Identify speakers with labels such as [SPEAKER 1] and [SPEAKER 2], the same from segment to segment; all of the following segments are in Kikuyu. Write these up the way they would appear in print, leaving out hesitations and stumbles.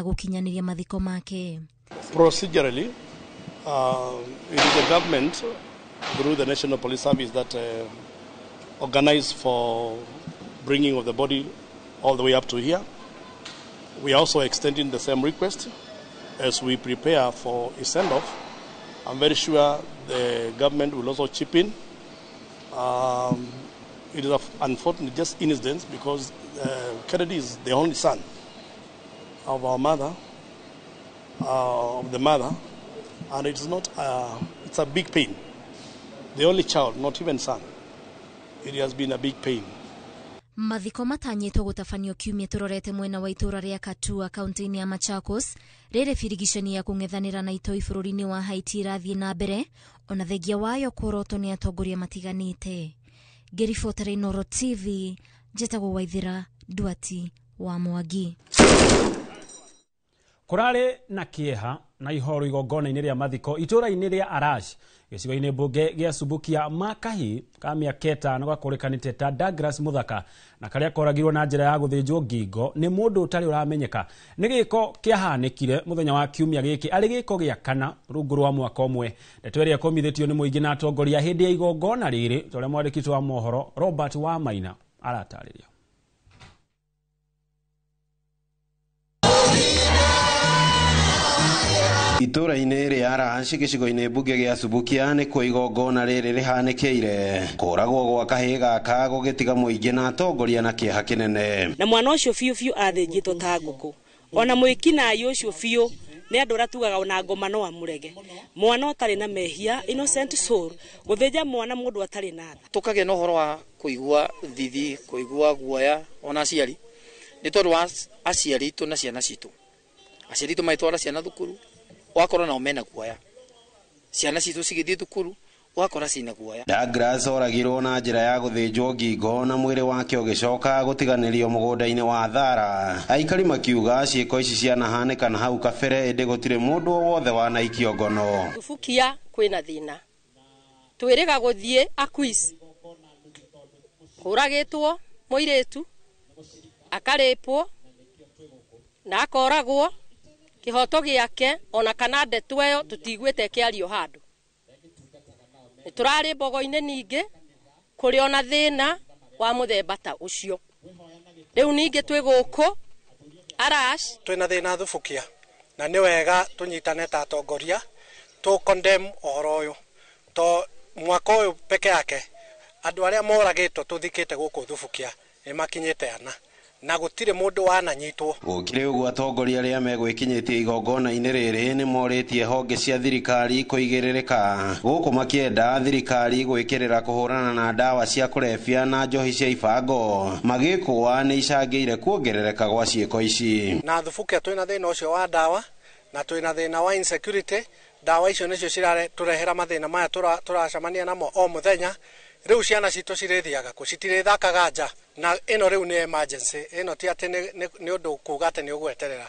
[SPEAKER 1] Ya gũkinyanĩria mathiko make.
[SPEAKER 2] Procedurally, it is the government through the National Police Service that organized for bringing of the body all the way up to here. We are also extending the same request as we prepare for a send-off. I'm very sure the government will also chip in. It is unfortunate just incident because Kennedy is the only son of our mother, of the mother, and it's not. It's a big pain. The only child, not even son. It has been a big pain.
[SPEAKER 1] Mathiko matanyĩtwo gũtabanio kiumia tũrorete mwena wa itũra rĩa Katua, kaunti-inĩ ya Machakos. Rĩrĩ birigicani ya kũng'ethanĩra na itoi bũrũri-inĩ wa Haiti ĩrathiĩ na mbere ona thengia wayo kuorotwo nĩ atongoria matiganĩte. Ngĩribotera Inooro TV, njĩtagwo Waithĩra Nduati wa Mwangi.
[SPEAKER 3] Kũrarĩ na kĩeha na ihoru igongona-inĩ rĩa mathiko itũra-inĩ rĩa Arash, gĩcigo-inĩ mbunge gĩa Subukia, ma kahĩ ka mĩaka 5 gakũrĩkanĩte ta Douglas Muthaka, na karĩa koragirwo na njĩra ya gũthĩnjwo ngingo nĩ mũndũ ũtarĩ ũramenyeka. Nĩ gĩko kĩahanĩkire mũthenya wa kiumia gĩkĩ arĩ gĩko gĩa kana rungu rwa mwaka ũmwe. Ndeto ĩrĩa ĩkũmithĩtio nĩ mũingĩ na atongoria hĩndĩ ya igongona rĩrĩ, ta ũrĩa mwandĩki wa mohoro Robert Wamaina aratarĩria.
[SPEAKER 4] Itũra-inĩ rĩa Arash, gĩcigo-inĩ mbunge gĩa Subukia, nĩkuo igongona rĩrĩ rĩhanĩkĩire. Kũragwo gwa kahĩĩ gaka gũgĩtiga mũingĩ na atongoria na kĩeha kĩnene.
[SPEAKER 5] Na mwana ũcio biũ biũ athĩnjĩtwo ta ngũkũ, ona mwĩkinaĩ ũcio biũ nĩ andũ arĩa tugaga ona ngoma no amũrege. Mwana ũtarĩ na mehia, innocent soul, gũthĩnja mwana mũndũ atarĩ na tha.
[SPEAKER 6] Tũkagĩa na ũhoro wa kũigua thithi, kũigua guoya ona aciari, nĩ tondũ wa aciari aitũ na ciana citũ. Aciari aitũ magĩtwara ciana thukuru, ũgakora nao mena guoya. Ciana citũ cigĩthiĩ thukuru, ũgakora cina guoya.
[SPEAKER 4] Douglas oragirwo na njĩra ya gũthĩnjwo ngingo na mwĩrĩ wake ũgĩcoka gũtiganĩrio mũgũnda-inĩ wa Thara. Aikari makiuga ciĩko ici cianahanĩka na hau kabere, ĩndĩ gũtirĩ mũndũ o wothe wanaikio ngono.
[SPEAKER 7] Subukia kwĩna thĩna, twĩrĩga gũthiĩ Aquis, kũragĩtwo mũirĩtu akarĩpwo na akoragwo kĩhoto gĩake, ona kana ndeto ĩyo tũtiguĩte ĩkĩario handũ. Nĩ tũrarĩ mbogo-inĩ ningĩ kũrĩ ona thĩna wa mũthemba ta ũcio. Rĩu ningĩ twĩ gũkũ Arash,
[SPEAKER 8] twĩna thĩna Thubukia, na nĩ wega tũnyitane ta atongoria tũ condemn ũhoro ũyũ, to mwaka ũyũ peke yake andũ arĩa moragĩtwo tũthikĩte gũkũ Thubukia nĩ makinyĩte 4, na gũtirĩ mũndũ wananyitwo.
[SPEAKER 4] Gũkĩrĩ ũguo, atongoria arĩa megwĩkinyĩtie igongona-inĩ rĩrĩ nĩ morĩtie honge cia thirikari kũigĩrĩrĩka, gũkũ makĩenda thirikari gwĩkĩrĩra kũhũrana na ndawa cia kũrebia na njohi cia ibango, magĩkũa nĩ icangĩire kuongerereka gwa ciĩko ici.
[SPEAKER 8] Na Thubukia twĩna thĩna ũcio wa ndawa na twĩna thĩna wa insecurity. Ndawa icio nĩcio ciratũrehera mathĩna maya tũracemania namo o mũthenya. Rĩu ciana citũ cirĩthiaga kũ? Citirĩthakaga nja, na ĩno rĩu nĩ emergency. Ĩno ti atĩ nĩ ũndũ kuga atĩ nĩ ũgweterera,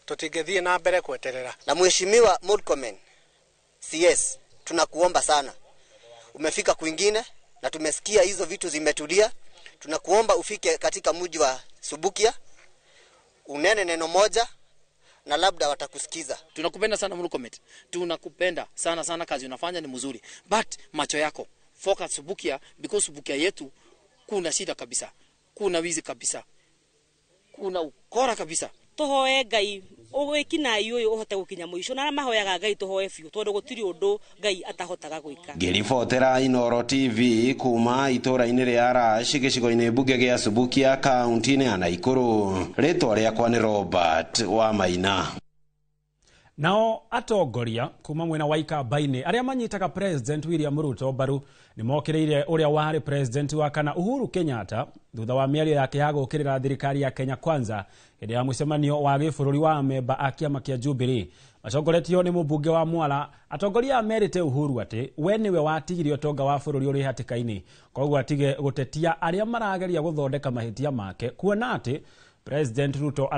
[SPEAKER 8] tũtingĩthiĩ na mbere kweterera.
[SPEAKER 9] Na Mheshimiwa Murkomen CS, tunakuomba sana, umefika kwingine na tumesikia hizo vitu zimetulia. Tunakuomba ufike katika mji wa Subukia, unene neno moja na labda watakusikiza.
[SPEAKER 6] Tunakupenda sana Murkomen, tunakupenda sana sana, kazi unafanya ni mzuri, but macho yako focus Subukia, because Subukia yetu kuna shida kabisa, kuna wizi kabisa, kuna ukora kabisa.
[SPEAKER 5] Tũhoe Ngai wĩkinaĩ ũyũ ũhote gũkinya mũico, na arĩa mahoyaga Ngai tũhoe biũ, tondũ gũtirĩ ũndũ Ngai atahotaga gwĩka.
[SPEAKER 4] Ngĩribotera Inooro TV kuma itũra-inĩ rĩa Arash, gĩcigo-inĩ mbunge gĩa Subukia, kaunti-inĩ ya Naikuru, rĩtwa rĩakwa nĩ Robert Wamaina.
[SPEAKER 3] Nao atongoria kuma mwena wa Ikamba-inĩ arĩa manyitaga President William Ruto mbaru nĩ mokĩrĩire ũrĩa warĩ President wa kana Uhuru Kenyatta thutha wa mĩario yake ya gũũkĩrĩra thirikari ya Kenya Kwanza hĩndĩ ya mũcemanio wa gĩbũrũri wa amemba a kĩama kĩa Jubilee. Macongoretio nĩ mũmbunge wa Mwala, atongoria merĩte Uhuru atĩ we nĩwe watigire ũtonga wa bũrũri ũrĩ hatĩka-inĩ, koguo atige gũtetia arĩa marageria gũthondeka mahĩtia make, kuona atĩ President Ruto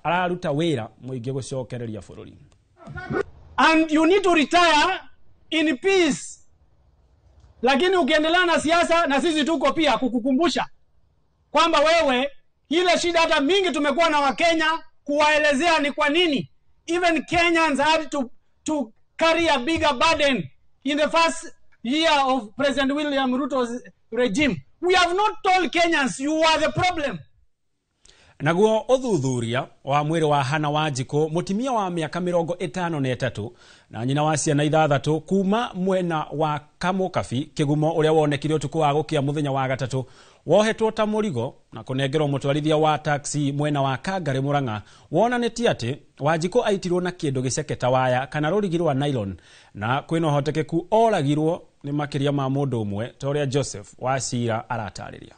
[SPEAKER 3] araruta wĩra mũingĩ gũcokereria bũrũri.
[SPEAKER 10] And you need to retire in peace. Lakini ukiendelea na siasa, na sisi tuko pia kukukumbusha kwamba wewe ile shida hata mingi tumekuwa na Wakenya kuwaelezea ni kwa nini even Kenyans had to carry a bigger burden in the first year of President William Ruto's regime. We have not told Kenyans you are the problem.
[SPEAKER 3] Naguo ũthuthuria wa mwĩrĩ wa Hannah Wanjikũ, mũtimia wa mĩaka 53 na nyina wa ciana 6 kuma mwena wa Kamũkabi Kĩgumo, ũrĩa wonekire ũtukũ wa gũkĩa mũthenya wa gatatũ wohetwo ta mũrigo na kũnengerwo mũtwarithia wa taxi mwena wa Kangarĩ Mũrang'a, wonanĩtie atĩ Wanjikũ aitirwo na kĩndũ gĩceke ta waya kana rũrigi rwa nylon, na kwĩna ũhotekeku oragirwo nĩ makĩria ma mũndũ ũmwe ta ũrĩa Joseph Wachira aratarĩria.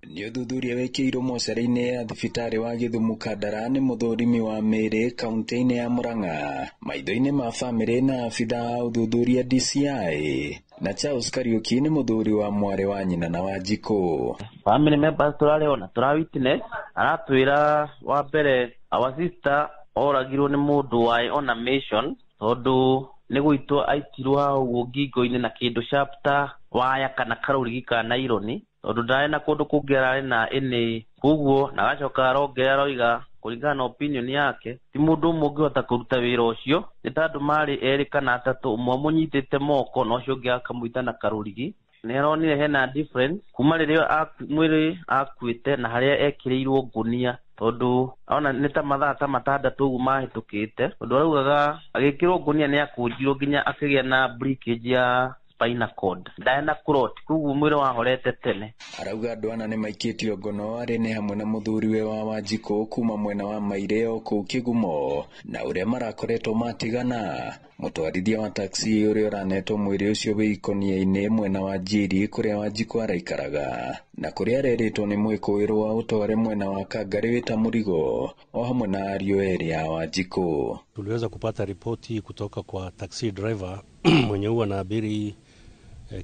[SPEAKER 11] Nĩ ũthuthuria wĩkĩirwo mocarĩ-inĩ ya thibitarĩ wa Gĩthumo Kandara nĩ mũthũrimi wa mĩĩrĩ kaunti-inĩ ya Murang'a, maitho-inĩ ma bamĩrĩ na abithaa a ũthuthuria DCI na Charles Kariuki nĩ mũthuri wa mwarĩ wa nyina na Wanjikũ.
[SPEAKER 12] Family members tũrarĩ ona tũra witness aratwĩra wa mbere our sister oragirwo nĩ mũndũ warĩ on a mission, tondũ nĩ gũitwo aitirwo hau ũguo ngingo-inĩ na kĩndũ sharp ta waya kana karũrigi ka naironi, tondũ ndarĩ na kũndũ kũngĩ ararĩ na ĩnĩ koguo, na agacoka arongerera aroiga kũringana na opinion yake ti mũndũ ũmwe ũngĩhota kũruta wĩra ũcio, nĩ ta andũ marĩ erĩ kana atatũ, ũmwe amũnyitĩte moko na ũcio ũngĩ akamũita na karũrigi. Nĩ aronire hena difference kuma rĩrĩa mwĩrĩ akuĩte na harĩa ekĩrĩirwo ngũnia, tondũ ona nĩ ta mathaa ta 6 ũguo mahĩtũkĩte, tondũ araugaga agĩkĩrwo ngũnia nĩ akũnjirwo nginya akĩgĩa na breakage ya spinal cord, ndarĩ na clot, koguo mwĩrĩ wahorete tene.
[SPEAKER 11] Arauga andũ ana nĩ maikĩtio ngono arĩ nĩ hamwe na mũthuriwe wa Wanjikũ kuma mwena wa Maire o kũu Kĩgumo, na ũrĩa marakoretwo matigana. Mũtwarithia wa taxi ũrĩa ũranetwo mwĩrĩ ũcio wĩ ikonia-inĩ mwena wa Njiri kũrĩa Wanjikũ araikaraga, na kũrĩa arerĩtwo nĩ mwĩkũĩrwo aũtware mwena wa Kangarĩ wĩ ta mũrigo, o hamwe na ariũ erĩ a Wanjikũ.
[SPEAKER 13] Tuliweza kupata ripoti kutoka kwa taxi driver mwenye huwa anaabiri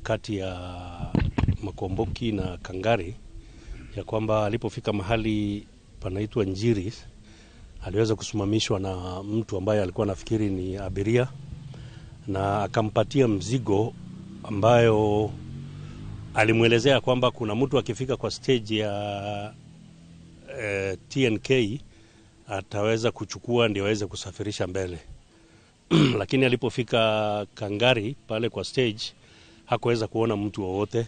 [SPEAKER 13] kati ya Makomboki na Kangari ya kwamba alipofika mahali panaitwa Njiri aliweza kusimamishwa na mtu ambaye alikuwa anafikiri ni abiria na akampatia mzigo ambayo alimwelezea kwamba kuna mtu akifika kwa stage ya TNK ataweza kuchukua ndio aweze kusafirisha mbele. Lakini alipofika Kangari pale kwa stage hakuweza kuona mtu wowote,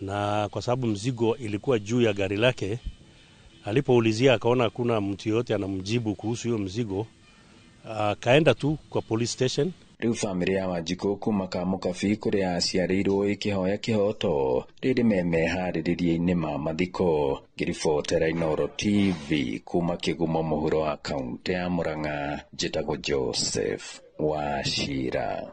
[SPEAKER 13] na kwa sababu mzigo ilikuwa juu ya gari lake, alipoulizia akaona hakuna mtu yote anamjibu kuhusu hiyo mzigo, akaenda tu kwa police station.
[SPEAKER 11] Rĩu bamĩrĩ ya Wanjikũ kuma Kamũkabi kũrĩa aciarĩirwo ĩkĩhoya kĩhoto rĩrĩ me meharĩrĩria-inĩ ma mathiko. Ngĩribotera Inooro TV kuma Kĩgumo mũhuro wa kaũntĩ ya Murang'a, njĩtagwo Joseph Wachira.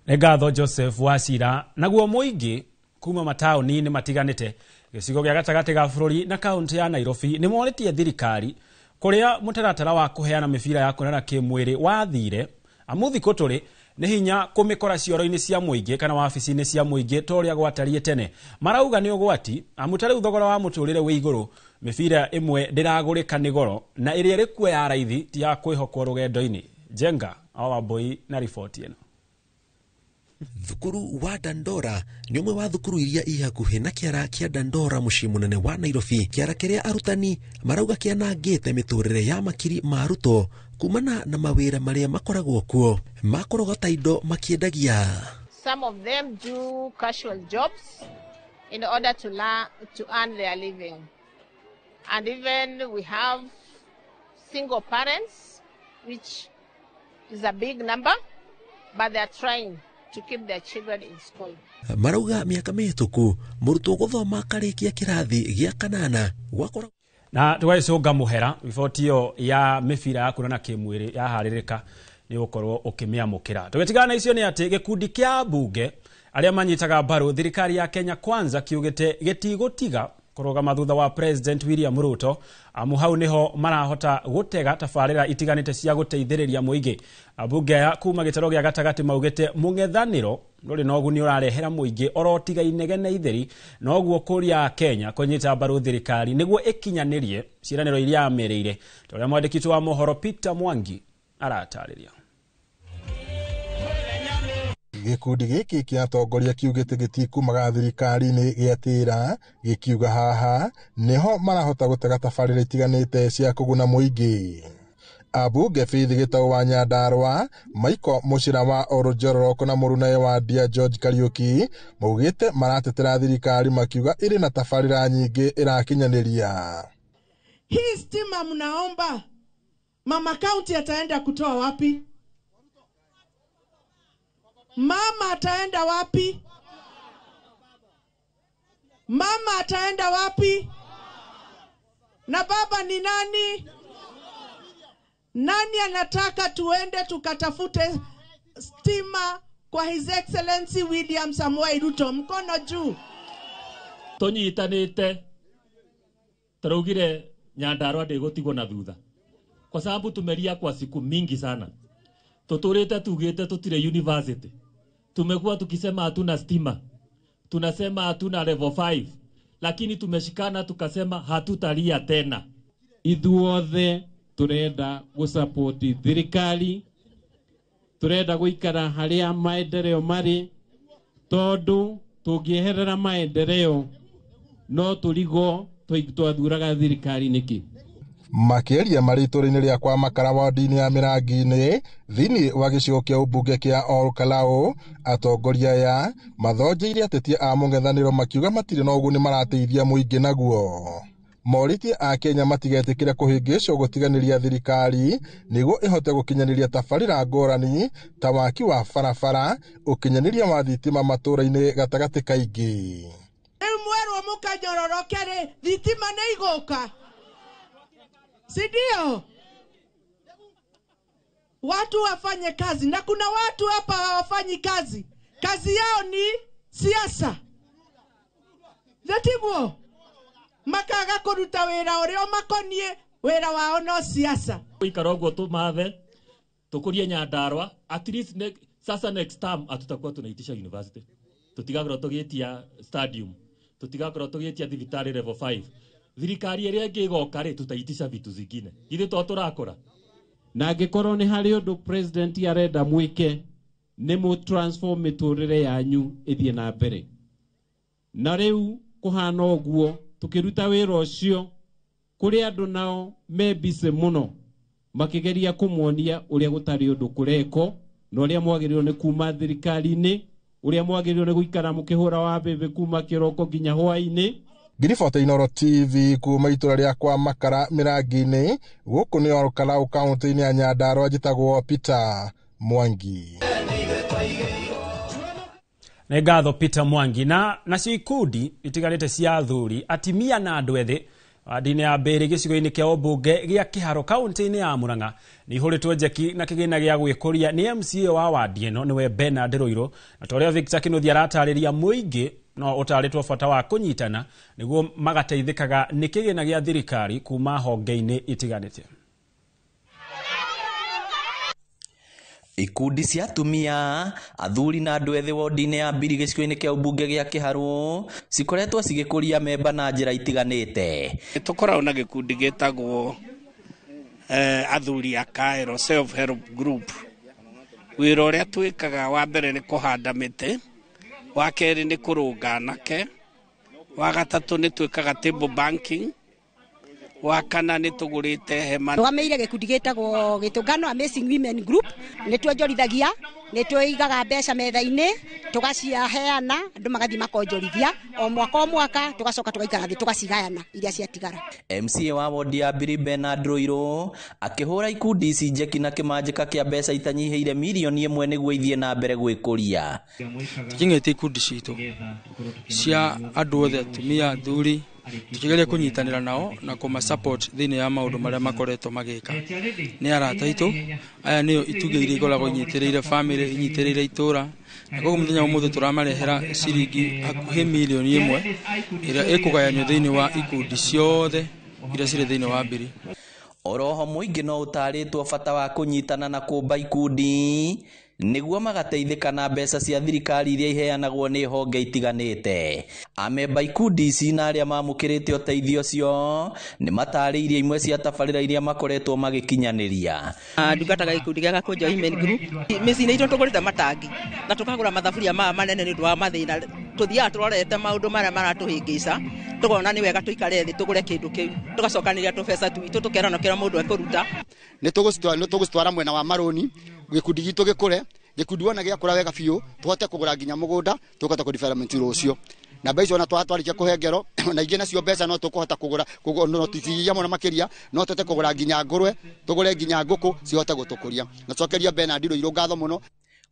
[SPEAKER 3] Nĩ ngatho Joseph Wachira. Naguo mũingĩ kuma mataũni-inĩ matiganĩte gĩcigo gĩa gatagatĩ ga bũrũri na kaũntĩ ya Nairobi nĩ morĩtie thirikari kũrĩa mũtaratara wa kũheana mĩbira ya kuonana kĩmwĩrĩ wathire, amu thikũ tũrĩ nĩ hinya kũmĩkora cioro-inĩ cia mũingĩ kana wabici-inĩ cia mũingĩ ta ũrĩa gwatariĩ tene. Marauga nĩ ũgwati amu ta rĩu thogora wa mũtũrĩre wĩ igũrũ, mĩbira ĩmwe ndĩragũrĩka nĩ goro na ĩrĩa ĩrĩ kuo ya raithi ti ya kwĩhokwo rũgendo-inĩ. Jenga Awambui na riboti ĩno.
[SPEAKER 14] Thukuru wa Dandora nĩ ũmwe wa thukuru iria i hakuhĩ na kĩara kĩa Dandora mũciĩ mũnene wa Nairobi, kĩara kĩrĩa arutani marauga kĩanangĩte mĩtũrĩre ya makiri ma arutwo kumana na mawĩra marĩa makoragwo kuo makũrogota indo makĩendagia.
[SPEAKER 15] Some of them do casual jobs in order to learn, to earn their living. And even we have single parents, which is a big number, but they are trying to keep their children in school.
[SPEAKER 14] Marauga mĩaka mĩhĩtũku mũrutwo gũthoma akarĩkia kĩrathi gĩa kanana gwakora
[SPEAKER 3] na tũgagĩcũnga mũhera. Riboti ĩyo ya mĩbira ya kuonana kĩmwĩrĩ yaharĩrĩka nĩ ũgũkorwo ũkĩmĩamũkĩra. Tũgĩtigana na icio nĩ atĩ gĩkundi kĩa mbunge arĩa manyitaga mbaru thirikari ya Kenya Kwanza kiugĩte gĩtigũtiga kũrũgama thutha wa President William Ruto, amu hau nĩho marahota gũtega tabarĩra itiganĩte cia gũteithĩrĩria mũingĩ. Ambunge aya kuma gĩtaro gĩa gatagatĩ maugĩte mũng'ethanĩro ndũrĩ na ũguni ũrarehera mũingĩ orotiga inegene itheri, noguo kũria Kenya kũnyita mbaru thirikari nĩguo ĩkinyanĩrie ciĩranĩro iria amerĩire, ta ũrĩa mwandĩki witũ wa mohoro Peter Mwangi aratarĩria.
[SPEAKER 16] Gĩkundi gĩkĩ kĩa atongoria kiugĩte gĩtikumaga thirikari-inĩ gĩatĩra, gĩkiuga haha nĩho marahota gũtega tabarĩra itiganĩte cia kũguna mũingĩ. Ambunge Faith Gĩtaũ wa Nyandarua, Michael Mũcĩra wa Oljororok na mũrunawe wa Ndia George Kariuki maugĩte maratetera thirikari makiuga ĩrĩ na tabarĩra nyingĩ ĩrakinyanĩria.
[SPEAKER 17] Hii stima mnaomba mama county ataenda kutoa wapi? Mama ataenda wapi? Mama ataenda wapi? Na baba ni nani? Nani anataka tuende tukatafute stima kwa His Excellency William Samoei Ruto? Mkono juu.
[SPEAKER 18] Tunyitanite turaugire Nyandarua ndĩgũtigwo na thutha kwa sababu tumelia kwa siku mingi sana. Tuturite tugite tutire university. Tumekuwa tukisema hatuna stima, tunasema hatuna level 5, lakini tumeshikana tukasema hatutalia tena.
[SPEAKER 19] Ithuothe turenda gũsupport thirikari, turenda gũikara harĩa maendeleo marĩ, tondũ tũngĩeherera maendeleo no tũrigwo twathuraga thirikari nĩkĩ.
[SPEAKER 16] Makĩaria marĩ itũũra-inĩ rĩa kwa Makara ward-inĩ ya Mĩrangi-inĩ thĩinĩ wa gĩcigo kĩa ũmbunge kĩa Olkalau, atongoria aya mathonjeire atetia a mũng'ethanĩro makiuga matirĩ na ũguni marateithia mũingĩ naguo. Morĩtie a Kenya matigetĩkĩre kũhĩngĩcwo gũtiganĩria thirikari nĩguo ĩhote gũkinyanĩria tabarĩra ngũrani ta waki wa barabara, ũkinyanĩria wa thitima matũũra-inĩ gatagatĩ kaingĩ.
[SPEAKER 17] Rĩu mwerwo mũkanyororoke rĩ, thitima nĩ igũka, si ndio? Watu wafanye kazi, na kuna watu hapa hawafanyi kazi, kazi yao ni siasa. Zatiguo makaga kuruta wira uria makonie wira wao no siasa.
[SPEAKER 18] Ikara ũguo tũmathe tũkũrie Nyandarua at least sasa next term atutakuwa tunaitisha university, tutigakorwo tũgĩtia stadium, tutigakorwo tũgĩtia thibitarĩ level 5. Thirikari ĩrĩa ĩngĩ ĩgoka rĩ, tutaitisha vitu zingine. Ithuĩ to tũrakũra.
[SPEAKER 19] Na angĩkorwo nĩ harĩ ũndũ president arenda mwĩke, nĩ mũ transform mĩtũrĩre yanyu ĩthiĩ na mbere. Na rĩu kũhana ũguo tukĩruta wĩra ũcio kũrĩ andũ nao me busy mũno makĩgeria kũmuonia ũrĩa gũtarĩ ũndũ kũrekwo na ũrĩa mwagĩrĩirwo nĩ kuma thirikari-inĩ, ũrĩa mwagĩrĩirwo nĩ gũikara mũkĩhũra wa mbembe kuma kĩroko nginya hwaĩ-inĩ.
[SPEAKER 16] Ngiribota Inooro TV kuma itũra rĩa kwa Makara Mĩrangi-inĩ, gũkũ nĩ Olkalau kaũntĩ-inĩ ya Nyandarua, njĩtagwo Peter Mwangi.
[SPEAKER 3] Nĩ ngatho Peter Mwangi. Na nacio ikundi itiganĩte cia athuri, atimia na andũ ethĩ ward-inĩ ya Mbĩrĩ gĩcigo-inĩ kĩa ũmbunge gĩa Kĩharo kaũntĩ-inĩ ya Murang'a nĩ ihũrĩtwo njeki na kĩgĩna gĩa gwĩkũria nĩ MCA wa wadi ĩno nĩwe Bernard Rũirũ, na ta ũrĩa Victor Kĩnuthia aratarĩria mũingĩ no ũtarĩtwo bata wa kũnyitana nĩguo magateithĩkaga nĩ kĩgĩna gĩa thirikari kuma honge-inĩ itiganĩte.
[SPEAKER 20] Ikundi cia atumia, athuri na andũ ethĩ wodi-inĩ ya Mbiri gĩcigo-inĩ kĩa ũmbunge gĩa Kĩharũ cikoretwo cigĩkũria memba na njĩra itiganĩte.
[SPEAKER 21] Tũkoragwo na gĩkundi gĩtagwo athuri a Kaero Self Help Group. Wĩra ũrĩa twĩkaga wa mbere nĩ kũhanda mĩtĩ, wa kerĩ nĩ kũrũnga anake, wa gatatũ nĩ twĩkaga table banking, wa kana nĩ tũgũrĩte hema.
[SPEAKER 22] Rũgamĩire gĩkundi gĩtagwo Gĩtũngano Amazing Women Group. Nĩ tuonjorithagia, nĩ tũigaga mbeca metha-inĩ, tũgaciheana, andũ magathiĩ makonjorithia o mwaka tũgacoka tũgaikara thĩ tũgacigayana iria ciatigara.
[SPEAKER 20] MCA wa wodi ya Mbiri Bernard Rũirũ akĩhũra ikundi ici njeki na kĩmanjĩka kĩa mbeca itanyihĩire mirioni 1 nĩguo ithiĩ na mbere gwĩkũria.
[SPEAKER 23] Tũkĩng'etie ikundi citũ cia andũ othe, atumia, athuri, tukigeria kunyitanira nao na kuma support thiini ya maundu maria makoretwo magika. Ni arata itu aya nio itugĩ iria ikoragwo inyitĩrĩire family, inyitĩrĩire itũra, na koguo mũthenya wa ũmũthĩ tũramarehera ciringi hakuhĩ mirioni 1 ĩrĩa ĩkũgayanio thĩinĩ wa ikundi ciothe iria cirĩ thĩinĩ wa Mbiri.
[SPEAKER 20] Oroho mũingĩ no ũtarĩtwo bata wa kũnyitana na kũmba ikundi Nĩguo magateithĩka na mbeca cia thirikari iria iheanagwo nĩ honge itiganĩte. Amemba ikundi ici na arĩa mamũkĩrĩte ũteithio ũcio nĩ matarĩirie imwe cia tabarĩra iria makoretwo magĩkinyanĩria.
[SPEAKER 1] Ndungataga gĩkundi gĩa Gakũnjo Women Group. Mĩciĩ-inĩ itũ tũgũrĩte matangi na tũkagũra mathaburia maya manene nĩ ũndũ wa mathĩna. Tũthiaga tũrorete maũndũ marĩa maratũhĩngĩca, tũkona nĩ wega tũikare thĩ tũgũre kĩndũ kĩu, tũgacokanĩrĩria tũbeca twitũ tũkerana kĩrĩa mũndũ ekũruta.
[SPEAKER 2] Nĩ tũgũcitwara mwena wa marũni, gĩkundi gitũ gĩkũre, gĩkundi wona gĩakũra wega biũ, tũhote kũgũra nginya mũgũnda, tũkahota kũ development rũciũ. Na mbeca ona twarĩkia kũhengerwo, na ingĩ nacio mbeca no tũkũhota kũgũra, no tũtigia mũno makĩria, no tũhote kũgũra nginya ngũrwe, tũgũre nginya ngũkũ cihote gũtũkũria. Na cokeria Bernard Rũirũ ngatho mũno.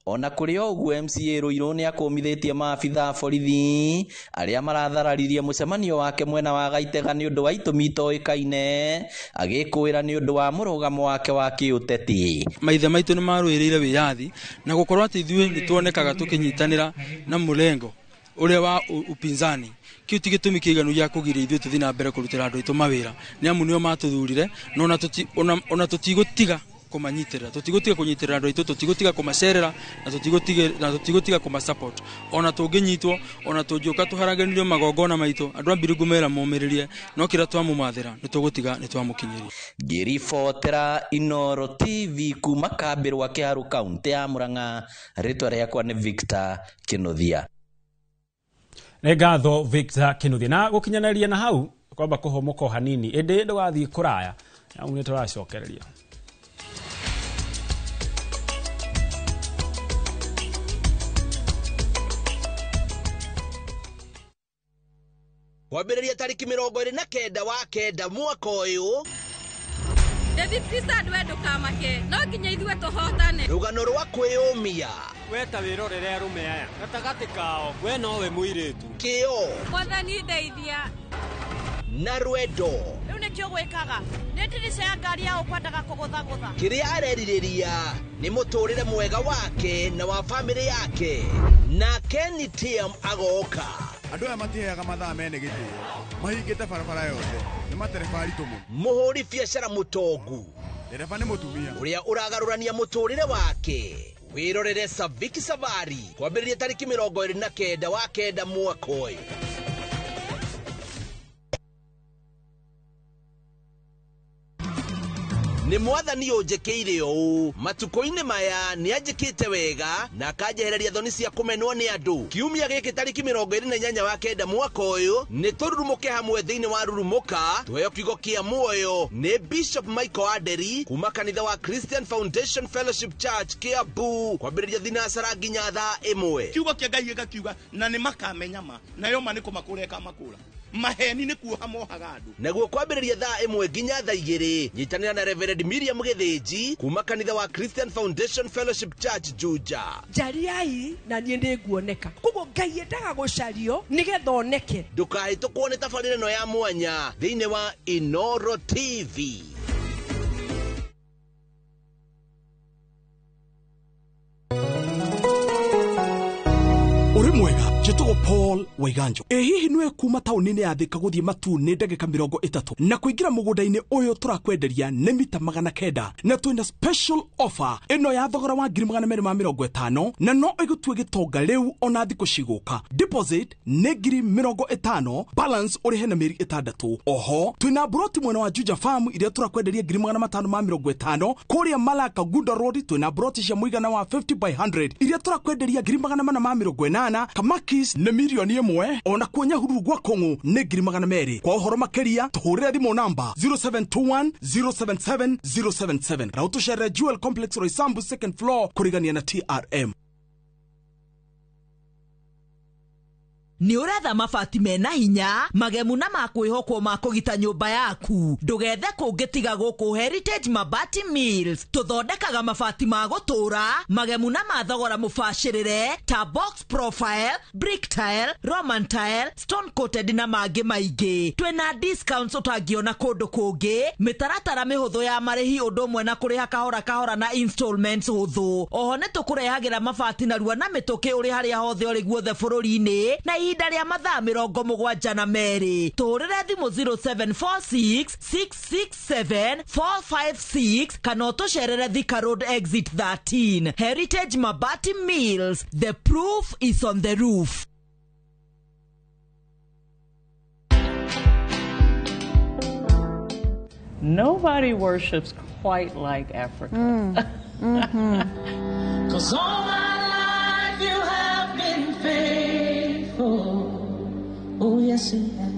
[SPEAKER 20] Ona kũrĩ o ũguo, MCA Rũirũ nĩ akũmithĩtie maabitha a borithi arĩa marathararirie mũcemanio wake mwena wa Gaitega nĩ ũndũ wa itũmi itoĩkaine, agĩkũĩra nĩ ũndũ wa mũrũgamo wake wa kĩũteti.
[SPEAKER 23] Maithe maitũ nĩ marũĩrĩire wĩyathi na gũkorwo atĩ ithuĩ nĩ tuonekaga tũkĩnyitanĩra na mũrengo ũrĩa wa upinzani, kĩu ti gĩtũmi kĩiganu gĩa kũgiria ithuĩ tũthiĩ na mbere kũrutĩra andũ aitũ mawĩra, nĩ amu nĩo matũthurire, na ona tũtigũtiga kũmanyitĩrĩra, tũtigũtiga kũnyitĩrĩra andũ aitũ, tũtigũtiga kũmacerera na tũtigũtiga kũmasupport. Ona tũngĩnyitwo, ona tũngĩũka tũharaganĩrio magongona maitũ, andũ a Mbiringu mera momĩrĩrie, no kĩrĩa twamũmathĩra nĩ tũgũtiga nĩ twamũkinyĩria.
[SPEAKER 20] Ngĩribotera Inooro TV kuma kambĩ rwa Kĩharũ kaunti ya Murang'a, rĩtwa rĩakwa nĩ Victor Kĩnuthia.
[SPEAKER 3] Nĩ ngatho Victor Kĩnuthia. Na gũkinyanĩria na hau kwamba kũhũmũka hanini, ĩndĩ ndũgathiĩ kũraya, amu nĩ tũracokereria.
[SPEAKER 7] Kwambĩrĩria tarĩki 29 wa 9 mwaka ũyũ.
[SPEAKER 24] David Christad, we ndũkamake, no nginya ithuĩ tũhotane.
[SPEAKER 7] Rũgano rwa kwĩyũmia.
[SPEAKER 25] We ta wĩrorere arũme aya gatagatĩ kao, we nowe mũirĩtu.
[SPEAKER 7] Kĩo.
[SPEAKER 24] Mwathani ndeithia.
[SPEAKER 7] Na rwendo.
[SPEAKER 24] Rĩu nĩkĩo gwĩkaga, nĩ ndirica ya ngari ya ũkwendaga kũgũthagũtha.
[SPEAKER 7] Kĩrĩa arerirĩria nĩ mũtũrĩre mwega wake na wa bamĩrĩ yake. Na Kenny Tiam agoka.
[SPEAKER 26] Andũ aya matiheaga mathaa mene gĩtĩo, mahingĩte barabara yothe, nĩ matereba aritũ mũno.
[SPEAKER 7] Mũhũri biacara mũtongu,
[SPEAKER 26] ndereba nĩ mũtumia
[SPEAKER 7] ũrĩa ũragarũrania mũtũrĩre wake. Wĩrorere Saviki Savari kwambĩrĩria tarĩki 29 wa 9 mwaka ũyũ. Nĩ mwathani ũnjĩkĩire ũũ matukũ-inĩ maya, nĩ anjĩkĩte wega na akanjehereria thoni cia kũmenwo nĩ andũ. Kiumia gĩkĩ tarĩki 28 wa 9 mwaka ũyũ nĩ tũrurumũke hamwe thĩinĩ wa Rurumũka, tũheo kiugo kĩa muoyo nĩ Bishop Michael Aderi kuma kanitha wa Christian Foundation Fellowship Church Kiambu, kwambĩrĩria thinacara nginya thaa 1.
[SPEAKER 27] Kiugo kĩa Ngai gĩgakiuga na nĩ makamenya ma, nayo ma nĩ kũmakũra ĩkamakũra. Maheni nĩ kuoha mohaga andũ.
[SPEAKER 7] Naguo kwambĩrĩria thaa 1 nginya thaa 2, nyitanĩra na Reverend Miriam Gĩthĩnji kuma kanitha wa Christian Foundation Fellowship Church Juja.
[SPEAKER 28] Njariai na niĩ nĩnguoneka. Koguo Ngai endaga gũcario nĩgetha oneke.
[SPEAKER 7] Ndũkahĩtũkwo nĩ tabarĩra ĩno ya mwanya thĩinĩ wa Inooro TV.
[SPEAKER 29] Ũrĩ mwega, njĩtagwo Paul Waiganjo. Ĩ hihi nĩwe kuma taũni-inĩ ya Thika gũthiĩ Matu nĩ ndagĩka 30 na kũingĩra mũgũnda-inĩ ũyũ tũrakwenderia nĩ mita 900 na twĩna special offer ĩno ya thogora wa 250,000 na no ĩgũtue gĩtonga rĩu ona thikũ cigũka. Deposit nĩ 50,000, balance ũrĩhe na mĩeri 6. Oho twĩna broti mwena wa Juja Farm iria tũrakwenderia 550,000. Kũrĩa Malaka Gunda Road twĩna broti cia mũigana wa 50 by 100 iria tũrakwenderia 480,000. Kamakis nĩ 1,000,000, ona kuo Nyahururu gwa Kũng'ũ nĩ 200,000. Kwa ũhoro makĩria tũhũrĩre thimũ namba 0721 077 077 na ũtũcerere Jewel Complex Roysambu second floor kũrigania na TRM.
[SPEAKER 30] Nĩ ũretha mabati mena hinya, magemu na makwĩhokwo ma kũgita nyũmba yaku. Ndũgethe kũngĩ tiga gũkũ Heritage Mabati Mills. Tũthondekaga mabati ma gũtũũra, magemu na ma thogora mũbacĩrĩre ta box profile, brick tile, Roman tile, stone coated na mangĩ maingĩ. Twĩna discounts ũtangĩona kũndũ kũngĩ, mĩtaratara mĩhũthũ ya marĩhi ũndũ ũmwe na kũrĩha kahora kahora na installments hũthũ. Oho nĩ tũkũrehagĩra mabati narua na mĩtũkĩ ũrĩ harĩa hothe ũrĩ guothe bũrũri-inĩ na ihinda rĩa mathaa 72. Tũhũrĩre thimũ 0746 667 456 kana ũtũcerere Thika Road exit 13. Heritage Mabati Mills, the proof is on the roof.
[SPEAKER 4] Nobody worships quite like Africa.
[SPEAKER 5] 'Cause all my life you have been faithful. Oh, yes, you have.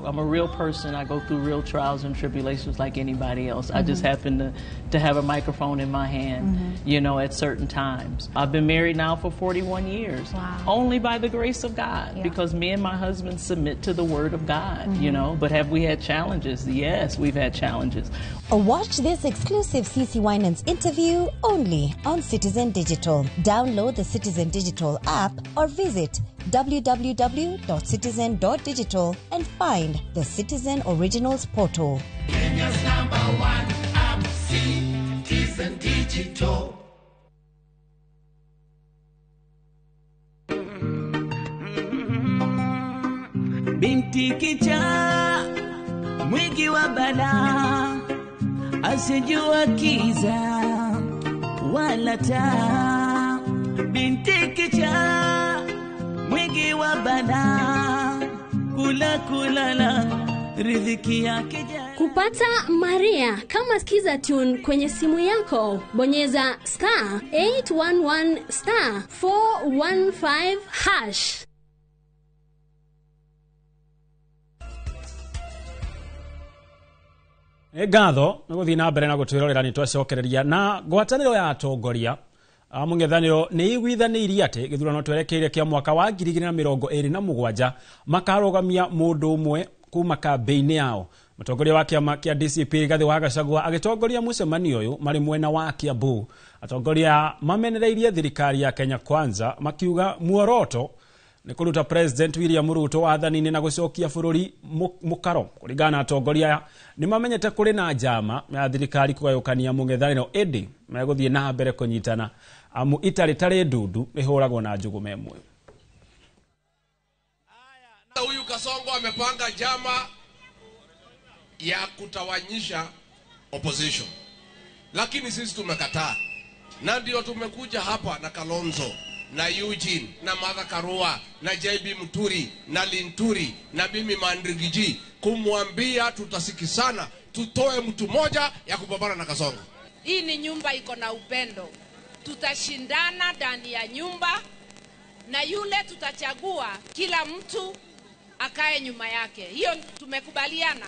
[SPEAKER 4] I'm a real person. I go through real trials and tribulations like anybody else. I just happen to have a microphone in my hand, you know, at certain times. I've been married now for 41 years.
[SPEAKER 6] Wow.
[SPEAKER 4] Only by the grace of God, because me and my husband submit to the Word of God, you know. But have we had challenges? Yes, we've had challenges.
[SPEAKER 8] Watch this exclusive CC Winans interview only on Citizen Digital. Download the Citizen Digital app or visit www.citizen.digital and find the Citizen Originals portal.
[SPEAKER 5] Kenya's number one app, Citizen Digital.
[SPEAKER 9] Binti kichaa mwingi wa balaa, asijua kiza wala taa. Binti kichaa mwingi wa balaa, kula kulala riziki yake jala.
[SPEAKER 10] Kupata Maria kama Skiza Tune kwenye simu yako, bonyeza star 811 star 415 hash.
[SPEAKER 3] Nĩ ngatho nĩ gũthiĩ na mbere na gũtwĩrorera nĩ twacokereria na ngwatanĩro ya atongoria a mũng'ethanĩro nĩ iguithanĩirie atĩ gĩthurano twerekeire kĩa mwaka wa 2027 makarũgamia mũndũ ũmwe kuma kambĩ-inĩ yao. Mũtongoria wa kĩama kĩa DCP Rigathĩ wa Gachagua agĩtongoria mũcemanio ũyũ marĩ mwena wa Kiambu. Atongoria mamenereirie thirikari ya Kenya Kwanza makiuga muoroto nĩ kũruta President William Ruto wathani-inĩ na gũcokia bũrũri mũkaro. Kũringana na atongoria aya nĩ mamenyete kũrĩ na njama ya thirikari kũgayũkania mũng'ethanĩro, ĩndĩ megũthiĩ na mbere kũnyitana amu itarĩ tarĩ ndundu ĩhũragwo na njũgũma ĩmwe.
[SPEAKER 11] Huyu Kasongo amepanga njama ya kutawanyisha opposition, lakini sisi tumekataa, na ndio tumekuja hapa na Kalonzo na Eugene na Martha Karua na JB Muturi na Linturi na mimi Mandrigiji kumwambia tutasikisana, tutoe mtu moja ya kupambana na Kasongo.
[SPEAKER 12] Hii ni nyumba iko na upendo, tutashindana ndani ya nyumba na yule tutachagua, kila mtu akae nyuma yake. Hiyo tumekubaliana.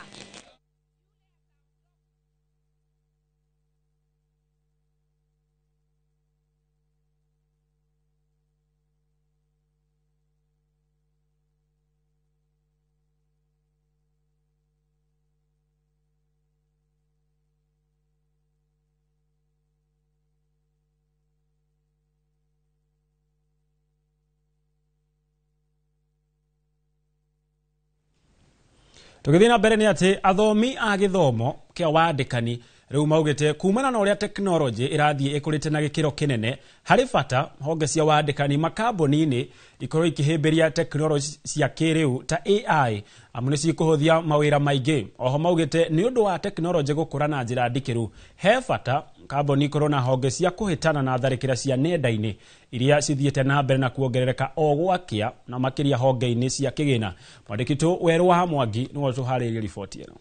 [SPEAKER 3] Tũgĩthiĩ na mbere nĩ atĩ athomi a gĩthomo kĩa wandĩkani rĩu maugĩte kumana na ũrĩa tekinoronjĩ ĩrathiĩ ĩkũrĩte na gĩkĩro kĩnene, harĩ bata honge cia wandĩkani makambuni-inĩ ikorwo ikĩhĩmbĩria tekinoronjĩ cia kĩrĩu ta AI amu nĩ cikũhũthia mawĩra maingĩ. Oho maugĩte nĩ ũndũ wa tekinoronjĩ gũkũra na njĩra ndikĩru, he bata kambuni ikorwo na honge cia kũhĩtana na tharĩkĩra cia nenda-inĩ iria cithiĩte na mbere na kuongerereka o gwakĩa na makĩria honge-inĩ cia kĩgĩna. Mwandĩki witũ Werũ wa Mwangi nĩwe ũtũharĩirie riboti ĩno.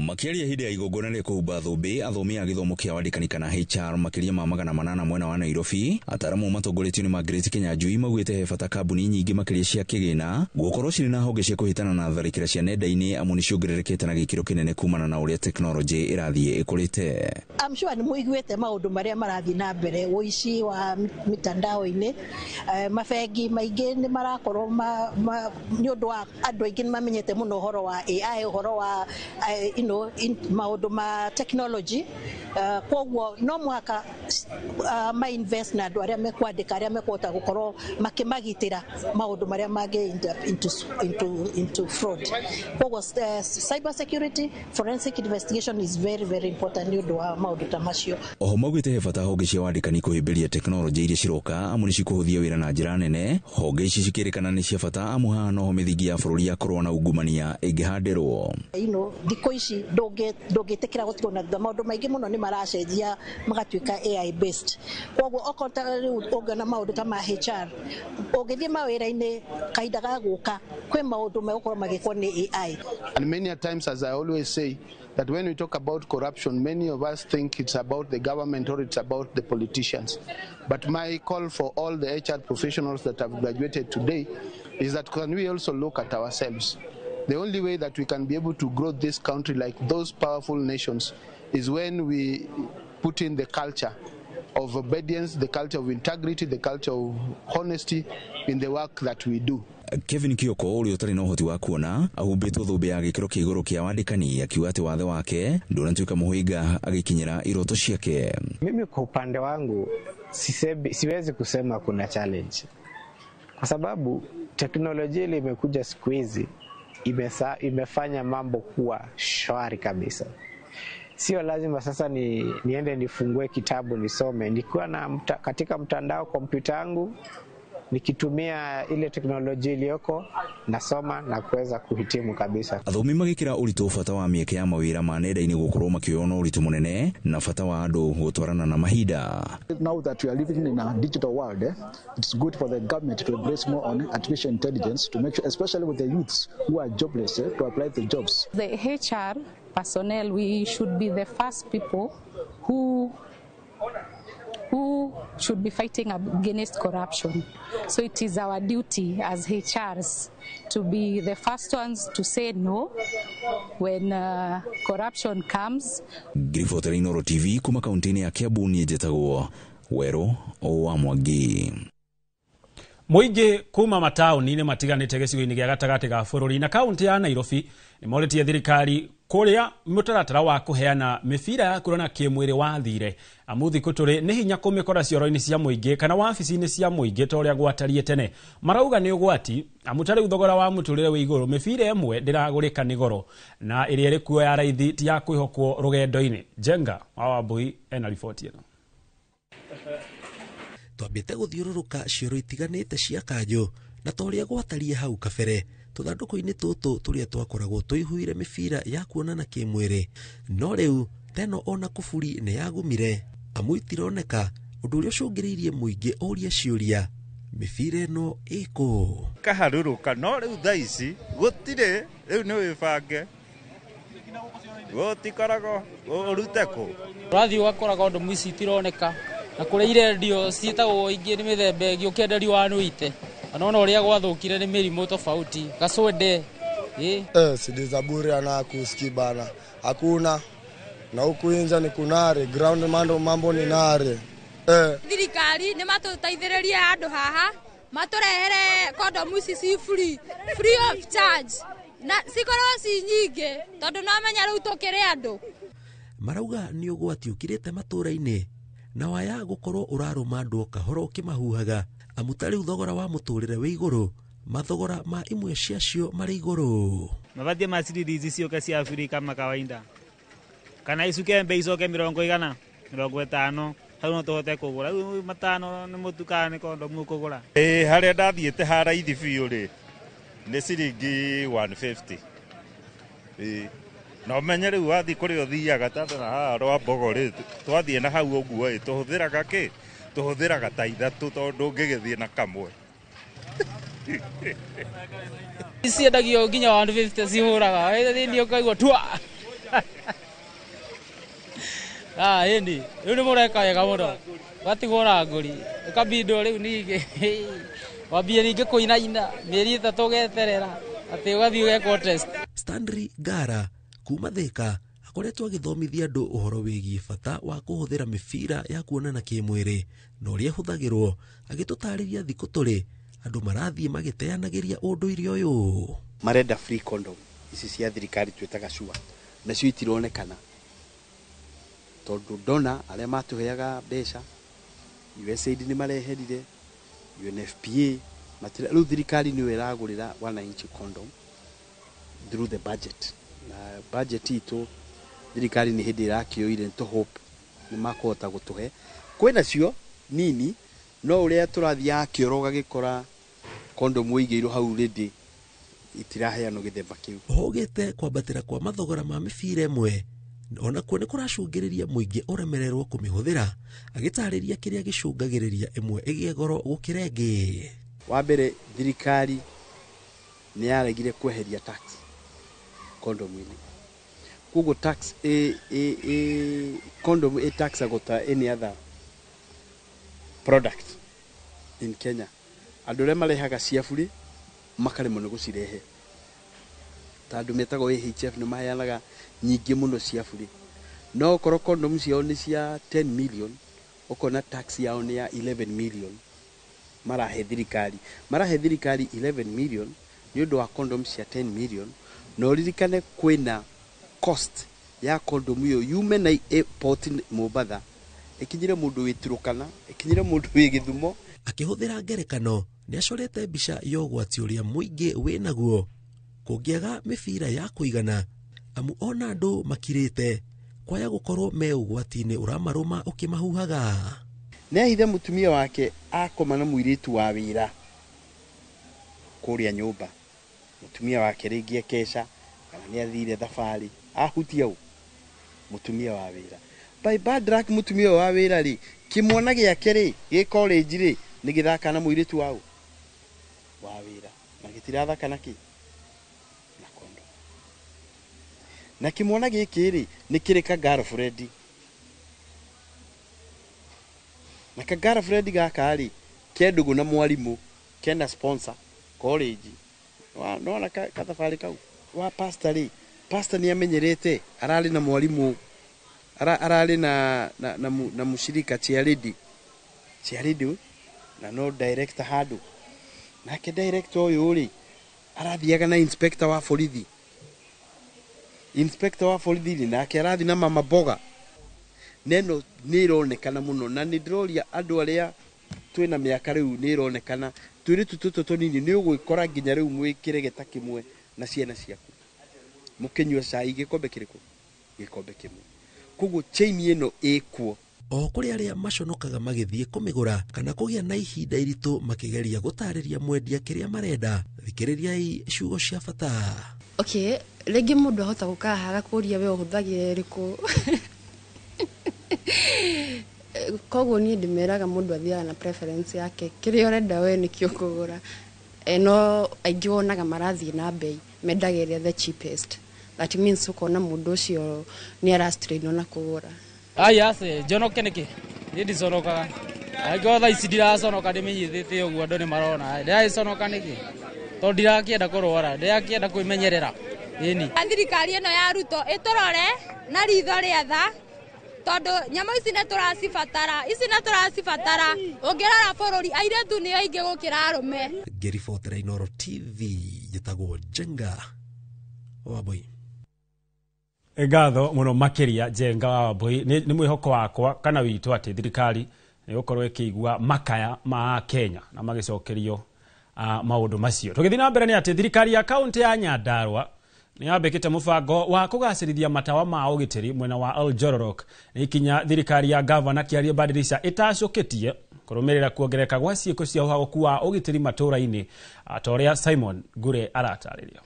[SPEAKER 13] Makĩaria hĩndĩ ya igongona rĩa kũhumba thũmbĩ athomi a gĩthomo kĩa wandĩkani kana HR makĩria ma 800 mwena wa Nairobi, ataramu matongoretio nĩ Margaret Kinyanjui maugĩte he bata kambuni nyingĩ makĩria cia kĩgĩna gũkorwo cirĩ na honge cia kũhĩtana na tharĩkĩra cia nenda-inĩ amu nĩ ciongererekete na gĩkĩro kĩnene kumana na ũrĩa tekinoronjĩ ĩrathiĩ ĩkũrĩte.
[SPEAKER 15] I'm sure nĩ mũiguĩte maũndũ marĩa marathiĩ na mbere, ũici wa mitandao-inĩ, mabengi maingĩ nĩ marakorwo nĩ ũndũ wa andũ aingĩ nĩ mamenyete mũno ũhoro wa AI, ũhoro wa you know, maũndũ ma technology. Koguo no mũhaka ma invest na andũ arĩa mekwandĩka, arĩa mekũhota gũkorwo makĩmagitĩra maũndũ marĩa mangĩ into fraud. Koguo cyber security, forensic investigation is very very important nĩ ũndũ wa maũndũ ta macio.
[SPEAKER 13] Oho maugĩte he bata honge cia wandĩkani kũhĩmbĩria tekinoronjĩ iria ciroka amu nĩcikũhũthia wĩra na njĩra nene. Honge ici cikĩrĩkana nĩ cia bata amu haha noho mĩthingi ya bũrũri ya kũrũa na ungumania ĩngĩhandĩrwo.
[SPEAKER 15] You know, thikũ ici ndũngĩtĩkĩra gũtigwo na thutha. Maũndũ maingĩ mũno nĩ maracenjia magatuĩka AI based. Koguo okorwo ta rĩu ũngĩona maũndũ ta ma HR, ũngĩthiĩ mawĩra-inĩ kahinda ga gũka kwĩ maũndũ megũkorwo magĩkwo nĩ AI.
[SPEAKER 1] And many a times, as I always say, that when we talk about corruption, many of us think it's about the government or it's about the politicians. But my call for all the HR professionals that have graduated today is that can we also look at ourselves? The only way that we can be able to grow this country like those powerful nations is when we put in the culture of obedience, the culture of integrity, the culture of honesty in the work that we do.
[SPEAKER 13] Kevin Kioko ũrĩa ũtarĩ na ũhoti wa kuona ahumbĩtwo thũmbĩ ya gĩkĩro kĩa igũrũ kĩa wandĩkani akiuga atĩ wathe wake ndũnatuĩka mũhĩnga agĩkinyĩra iroto ciake.
[SPEAKER 2] Mimi kwa upande wangu siwezi kusema kuna challenge kwa sababu teknolojia ile imekuja siku hizi imefanya mambo kuwa shwari kabisa. Sio lazima sasa niende nifungue kitabu nisome. Nikiwa na katika mtandao kompyuta yangu nikitumia ile teknolojia iliyoko nasoma na kuweza kuhitimu kabisa.
[SPEAKER 13] Athomi magikira ũritũ bata wa mĩeke ya mawĩra ma nenda-inĩ gũkorwo makĩoywo na ũritũ mũnene na bata wa andũ gũtwarana na mahinda.
[SPEAKER 6] Now that we are living in a digital world, it's good for the government to embrace more on artificial intelligence to make sure, especially with the youths who are jobless, to apply the jobs.
[SPEAKER 14] The HR personnel, we should be the first people who should be fighting against corruption. So it is our duty as HRs to be the first ones to say no when corruption comes.
[SPEAKER 13] Ngiribotera Inooro TV kuma kaunti-inĩ ya Kiambu niĩ njĩtagwo Werũ wa Mwangi.
[SPEAKER 3] Mũingĩ kuma mataũni-inĩ matiganĩte gĩcigo-inĩ gĩa gatagatĩ ga bũrũri na kaunti ya Nairobi nĩmorĩtie thirikari kũrĩa mũtaratara wa kũheana mĩbira ya kuonana kĩmwĩrĩ wathire amu thikũ tũrĩ nĩ hinya kũmĩkora cioro-inĩ cia mũingĩ kana wabici-inĩ cia mũingĩ ta ũrĩa gwatariĩ tene. Marauga nĩ ũgwati amu ta rĩu thogora wa mũtũrĩre wĩ igũrũ, mĩbira ĩmwe ndĩragũrĩka nĩ goro na ĩrĩa ĩrĩ kuo ya raithi ti ya kwĩhokwo rũgendo-inĩ. Jenga wa Wambui ena riboti ĩno.
[SPEAKER 20] Twambĩte gũthiũrũrũka cioro itiganĩte cia kanjũ na ta ũrĩa gwatariĩ hau kabere tũthandũkũ-inĩ tũtũ tũrĩa twakoragwo tũihũire mĩbira ya kuonana kĩmwĩrĩ, no rĩu teno ona kuburi nĩ yagumire amu itironeka, ũndũ ũrĩa ũcũngĩrĩirie mũingĩ ũrie ciũria mĩbira ĩno ĩkũ
[SPEAKER 16] kaharũrũka. No rĩu thaa ici gũtirĩ, rĩu nĩ wĩbange gũtikoragwo ũrute kũ
[SPEAKER 17] ũrathiĩ ũgakora kondomu ici itironeka na kũrĩa irendio ciĩtagwo ingĩ nĩ mĩthemba ĩngĩ ũkĩenderio wanuite anaona ũrĩa gwathũkire nĩ mĩrimũ tofauti gacwende.
[SPEAKER 23] CD za bure ana kusikii bana hakuna, na huku inja ni kunare ground mambo ni nare.
[SPEAKER 24] Thirikari nĩ matũteithĩrĩrie handũ haha matũrehere kondomu ici ci free of charge na cikorwo ci nyingĩ tondũ no menya rĩu tũkĩrĩ andũ.
[SPEAKER 20] Marauga nĩ ũgwati ũkirĩte matũũra-inĩ na waya gũkorwo ũrarũma andũ o kahora ũkĩmahuhaga amu ta rĩu thogora wa mũtũrĩre wĩ igũrũ, mathogora ma imwe ciacio marĩ igũrũ.
[SPEAKER 24] Mabatie ma ciringi ciũke cia free kama kawaida kana icuke mbei icoke 150 hau no tũhote kũgũra. Rĩu 5 nĩ mũtu kana nĩ kondomu ũkũgũra.
[SPEAKER 16] Harĩa ndathiĩte ha raithi biũ rĩ nĩ ciringi 150. Na ũmenye rĩu wathiĩ kũrĩa ũthiaga ta na haha rwa Mbogo rĩ, twathiĩ na hau ũguo ĩ tũhũthĩraga kĩ tũhũthĩraga ta ithatũ tondũ ndũngĩgĩthiĩ na kamwe.
[SPEAKER 17] Ciendagio nginya 150 cihũraga thĩinĩ ũkaigua tua. Ĩni rĩu nĩ mũreka wega mũno ũgatigwo na ngũri ũkabindwo rĩu ningĩ wambie ningĩ kũinaina mĩeri 3 ũgeterera atĩ ũgathiĩ ũgekwo test.
[SPEAKER 20] Stanley Ngara kuma Thika akoretwo agĩthomithia andũ ũhoro wĩgiĩ bata wa kũhũthĩra mĩbira ya kuonana kĩmwĩrĩ na ũrĩa ĩhũthagĩrwo, agĩtũtarĩria thikũ tũrĩ andũ marathiĩ magĩteanagĩria ũndũire ũyũ.
[SPEAKER 25] Marenda free condom ici cia thirikari twĩtaga sure,
[SPEAKER 7] Nacio itironekana tondu dona aria matuheaga mbeca, USAID ni mareherire, UNFPA matira. Riu thirikari niyo iragurira wananchi condom through the budget, na budget itu thirikari ni hindi irakioire to hope ni makuhota gutuhe. Kwina cio nini, no uria turathiaga kioro gagikora condom uigirwo hau ready itiraheanwo githemba kiu.
[SPEAKER 18] Hogete kwambatĩra kwa mathogora ma mĩbira ĩmwe onakuo nĩ kũracũngĩrĩria mũingĩ ũremererwo kũmĩhũthĩra, agĩtarĩria kĩrĩa gĩcũngagĩrĩria ĩmwe ĩgĩe goro gũkĩra ĩngĩ.
[SPEAKER 7] Wa mbere, thirikari nĩ yaregire kweheria tax condom-inĩ, koguo tax condom ĩ taxagwo ta any other product in Kenya. Andũ arĩa marehaga cia burĩ makaremwo nĩ gũcirehe, ta andũ metagwo AHF nĩ maheanaga nyingĩ mũno cia burĩ, no okorwo condom ciao nĩ cia 10 million, ũkona tax yao nĩ ya 11 million marahe thirikari. Marahe thirikari 11 million nĩ ũndũ wa condom cia 10 million. Na ũririkane kwĩna cost ya condom ĩyo yume na airport Mombatha ĩkinyĩre mũndũ wĩ Turukana, ĩkinyĩre mũndũ wĩ Gĩthumo.
[SPEAKER 18] Akĩhũthĩra ngerekano nĩ acorete mbica ya ũgwati ũrĩa mũingĩ wĩnaguo kũngĩaga mĩbira ya kũigana, amu ona andũ makirĩte kwaya gũkorwo me ũgwati-inĩ ũramarũma ũkĩmahuhaga.
[SPEAKER 7] Nĩ ahithe mũtumia wake akoma na mũirĩtu wa wĩra kũrĩa nyũmba, mũtumia wake rĩngĩ ekeca kana nĩ athire thabarĩ, ahutia ũ mũtumia wa wĩra. By bad luck mũtumia wa wĩra rĩ, kĩmwana gĩake rĩ gĩ college rĩ nĩ gĩthaka na mũirĩtu wa wĩra, na gĩtirathaka na kĩ na kondo. Na kĩmwana gĩkĩ rĩ nĩ kĩrĩ ka girlfriend, na ka girlfriend gaka rĩ ke ndũgũ na mwarimũ, kena sponsor college. Nona kathabarĩ kau wa pastor rĩ, pastor nĩ amenyerete ararĩ na mwarimũ, ararĩ na mũcirika chairlady na no director handũ. Nake director ũyũ rĩ arathiaga na inspector wa borithi, inspector wa borithi rĩ nake arathi na mama mboga. Neno nĩ ironekana mũno, na nĩ ndĩroria andũ arĩa twĩna mĩaka rĩu nĩ ironekana tũirĩtu tũtũ tũnini nĩ ũgwĩkora nginya rĩu mwĩ kĩregeta kĩmwe na ciana ciaku mũkĩnyua cai gĩkombe kĩrĩkũ, gĩkombe kĩmwe. Koguo chain ĩno ĩkuo.
[SPEAKER 18] O kũrĩ arĩa maconokaga magĩthiĩ kũmĩgũra kana kũgĩa na ihinda iritũ makĩgeria gũtarĩria mwendia kĩrĩa marenda, thikĩrĩriai ciugo cia bata.
[SPEAKER 19] Okay, rĩngĩ mũndũ ahota gũka haha agakũria we ũhũthagĩra ĩrĩkũ. Koguo niĩ ndĩmeraga mũndũ athiaga na preference yake, kĩrĩa ũrenda we nĩkĩo ũkũgũra. No aingĩ wonaga marathiĩ na bei, mendaga ĩrĩa the cheapest. That means ũkona mũndũ ũcio nĩ arastrainwo na kũgũra.
[SPEAKER 17] Aya se njonoke nĩkĩ? Niĩ ndiconokaga. Angĩkorwo thaa ici ndiraconoka ndĩmĩnyitĩte ũguo andũ nĩ marona. Ndĩragĩconoka nĩkĩ? Tondũ ndirakĩenda kũrwara, ndĩrakĩenda kwĩmenyerera. Ĩni.
[SPEAKER 24] Thirikari ĩno ya Ruto ĩtũrore na ritho rĩa tha, tondũ nyamũ ici nĩ tũracibatara, ici nĩ tũracibatara. Ũngĩrora bũrũri airĩtu nĩo aingĩ gũkĩra arũme.
[SPEAKER 18] Ngĩribotera Inooro TV, njĩtagwo Njenga Wambui.
[SPEAKER 3] Ngatho mũno makĩria Njenga wa Wambui. Nĩ mwĩhoko wakwa kana witũ atĩ thirikari nĩ gũkorwo ĩkĩigua makaya ma Kenya na magĩcokerio maũndũ macio. Tũgĩthiĩ na mbere nĩ atĩ thirikari ya kaunti ya Nyandarua nĩ yambĩkĩte mũbango wa kũgacĩrithia matawa ma ũgitĩri mwena wa Oljororok. Nĩ ikinya thirikari ya gavana Kĩarie Badirisha ĩtacũkĩtie kũrũmĩrĩra kuongerereka gwa ciĩko cia ũhagũku wa ũgitĩri matũũra-inĩ, ta ũrĩa Simon Ngure aratarĩria.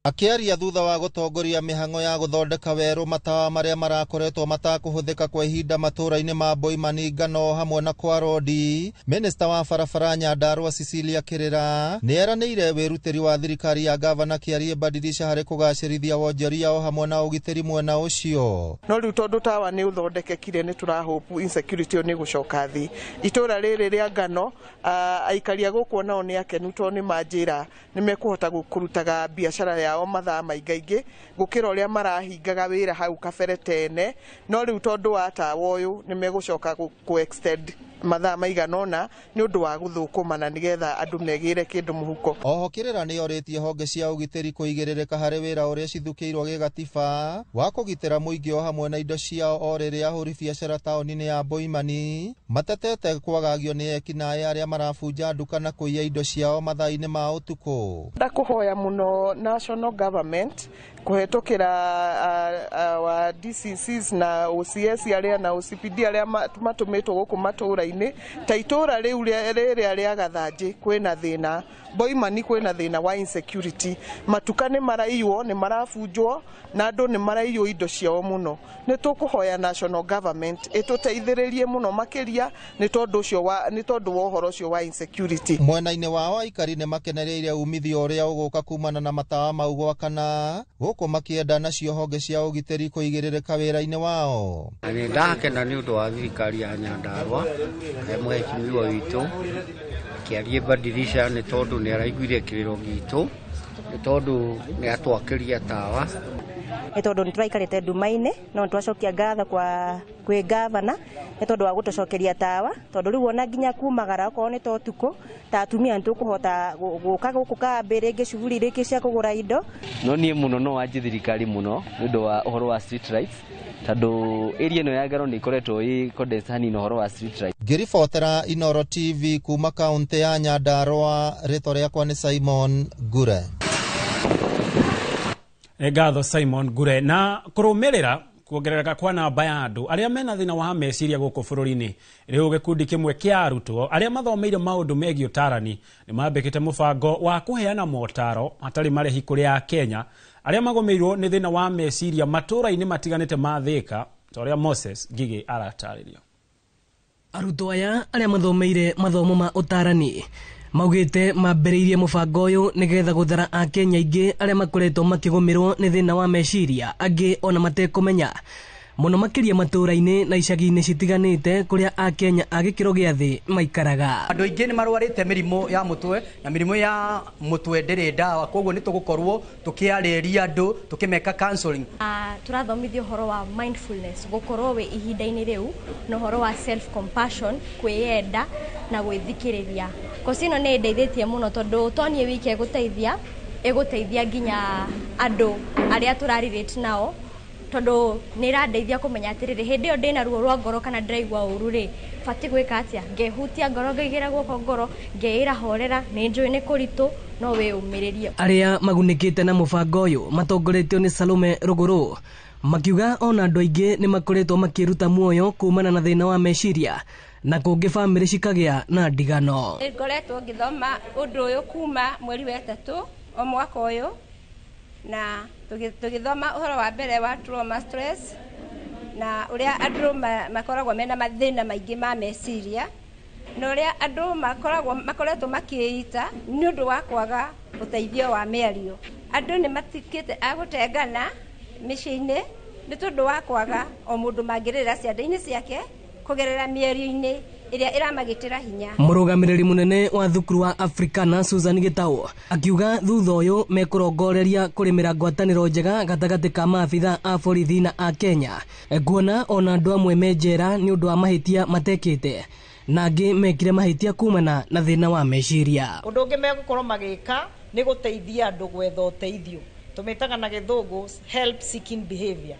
[SPEAKER 21] Akĩaria thutha wa gũtongoria mĩhang'o ya gũthondeka werũ matawa marĩa marakoretwo matakũhũthĩka kwa ihinda matũũra-inĩ ma Boimani, Ngano hamwe na kwa Rodi, Minista wa barabara Nyandarua Cecilia Kĩrĩra nĩ eranĩire wĩrutĩri wa thirikari ya gavana Kĩarie Badirisha harĩ kũgacĩrithia wonjoria o hamwe na ũgitĩri mwena ũcio.
[SPEAKER 22] No rĩu tondũ tawa nĩ ũthondekekire nĩ tũrahope insecurity ĩyo nĩ gũcoka thĩ. Itũũra rĩrĩ rĩa Ngano, aikari a gũkũ nao nĩ akenu tondũ nĩ manjĩra nĩ mekũhota kũrutaga biacara yao mathaa maingaingĩ gũkĩra ũrĩa marahingaga wĩra hau kabere tene. No rĩu tondũ wa tawa ũyũ nĩ megũcoka kũ extend mathaa maigana ũna nĩ ũndũ wa gũthũkũma na nĩgetha andũ megĩre kĩndũ mũhuko.
[SPEAKER 21] Oho Kĩrĩra nĩ orĩtie honge cia ũgitĩri kũigĩrĩrĩka harĩ wĩra ũrĩa cithukĩirwo gĩgatiba wa kũgitĩra mũingĩ o hamwe na indo ciao o rĩrĩa ahũri biacara taũni-inĩ ya Boimani matetete kwagagio nĩ ekinaĩ arĩa marabunja nduka na kũiya indo ciao mathaa-inĩ ma ũtukũ.
[SPEAKER 22] Ndakũhoya mũno national government kũhetũkĩra wa DCCs na OCS arĩa na OCPD arĩa matũmĩtwo gũkũ matũũra-inĩ ta itũũra rĩu rĩrĩa rĩa Gathanjĩ kwĩna thĩna, Boimani kwĩna thĩna wa insecurity, matuka nĩ maraiywo, nĩ marabunjwo na andũ nĩ maraiywo indo ciao mũno. Nĩ tũkũhoya national government ĩtũteithĩrĩrie mũno makĩria nĩ tondũ ũcio wa nĩ tondũ wa ũhoro ũcio wa insecurity.
[SPEAKER 21] Mwena-inĩ wao aikari nĩ makenereire umithio ũrĩa ũgũka kumana na matawa mau gwakana gũkũ makĩenda nacio honge cia ũgitĩri kũigĩrĩrĩka wĩra-inĩ wao.
[SPEAKER 4] Nĩ ndakena nĩ ũndũ wa thirikari ya Nyandarua mũheshimiwa witũ akĩarie badirisha nĩ tondũ nĩ araiguire kĩrĩro gitũ nĩ tondũ nĩ atwakĩria tawa
[SPEAKER 5] nĩ tondũ nĩ tũraikarĩte nduma-inĩ no nĩ twacokia ngatho kwa kwĩ gavana nĩ tondũ wa gũtũcokeria tawa tondũ rĩu ona nginya kumagara okorwo nĩ ta ũtukũ ta atumia nĩ tũkũhota gũka gũkũ kambĩ rĩngĩ cuguri rĩngĩ cia kũgũra indo.
[SPEAKER 8] No niĩ mũno no wanjie thirikari mũno nĩ ũndũ wa ũhoro wa street lights tondũ area ĩno ya Ngaro nĩ ĩkoretwo ĩ condensed hanini ũhoro wa street lights.
[SPEAKER 21] Ngĩribotera Inooro TV kuma kaũntĩ ya Nyandarua, rĩtwa rĩakwa nĩ Simon Ngure.
[SPEAKER 3] Ngatho Simon Ngure. Na kũrũmĩrĩra kuongerereka kwa namba ya andũ arĩa mena thĩna wa meciria gũkũ bũrũri-inĩ, rĩu gĩkundi kĩmwe kĩa arutwo arĩa mathomeire maũndũ megiĩ ũtarani nĩ mambĩkĩte mũbango wa kũheana motaro hatarĩ marĩhi kũrĩ Akenya arĩa magũmĩirwo nĩ thĩna wa meciria matũũra-inĩ matiganĩte ma Thĩka, ta ũrĩa Moses Ngigĩ aratarĩria.
[SPEAKER 9] Arutwo aya arĩa mathomeire mathomo ma ũtarani maugĩte mambĩrĩirie mũbango ũyũ nĩgetha gũthara Akenya aingĩ arĩa makoretwo makĩgũmĩrwo nĩ thĩna wa meciria angĩ ona matekũmenya mũno makĩria matũũra-inĩ na icagi-inĩ citiganĩte kũrĩa Akenya a gĩkĩro gĩa thĩ maikaraga.
[SPEAKER 10] Andũ aingĩ nĩ marwarĩte mĩrimũ ya mũtwe na mĩrimũ ya mũtwe ndĩrĩ ndawa, koguo nĩ tũgũkorwo tũkĩarĩria andũ tũkĩmeka counseling.
[SPEAKER 26] Tũrathomithio ũhoro wa mindfulness, gũkorwo wĩ ihinda-inĩ rĩu na ũhoro wa self compassion, kwĩyenda na gwĩthikĩrĩria. Kosi ĩno nĩ ĩndeithĩtie mũno tondũ to niĩ wike ĩgũteithia, ĩgũteithia nginya andũ arĩa tũrarelate nao tondũ nĩ ĩrandeithia kũmenya atĩrĩrĩ hĩndĩ ĩyo ndĩna ruo rwa ngoro kana ndĩraigua ũru rĩ, batiĩ gwĩka atĩa, ngehutia ngoro, ngaigĩra guoko ngoro, ngeĩra horera, nĩ njũĩ nĩ kũritũ no wĩyũmĩrĩrie.
[SPEAKER 9] Arĩa magunĩkĩte na mũbango ũyũ matongoretio nĩ Salome Rũgũrũ makiuga ona andũ aingĩ nĩ makoretwo makĩruta muoyo kumana na thĩna wa meciria na kũngĩ bamĩrĩ cikagĩa na ndigano.
[SPEAKER 27] Ngoretwo ngĩthoma ũndũ ũyũ kuma mweri wa 3 o mwaka ũyũ na tũgĩthoma ũhoro wa mbere wa trauma stress na ũrĩa andũ makoragwo mena mathĩna maingĩ ma meciria na ũrĩa andũ makoretwo makĩita nĩ ũndũ wa kwaga ũteithio wa mĩario. Andũ nĩ matikĩte a gũtengana mĩciĩ-inĩ nĩ tondũ wa kwaga o mũndũ mangĩrĩra cianda-inĩ ciake kũgerera mĩario-inĩ ĩrĩa ĩramagitĩra hinya.
[SPEAKER 9] Mũrũgamĩrĩri mũnene wa thukuru wa Africana Susan Gitau akiuga thutha ũyũ mekũrongoreria kũrĩmĩra ngwatanĩro njega gatagatĩ ka maabitha a borithi na a Kenya kuona ona andũ amwe me njera nĩ ũndũ wa mahĩtia matekĩte na angĩ mekire mahĩtia kumana na thĩna wa meciria.
[SPEAKER 28] Ũndũ ũngĩ megũkorwo magĩka nĩ gũteithia andũ gwetha ũteithio, tũmĩtaga na gĩthũngũ help seeking behavior,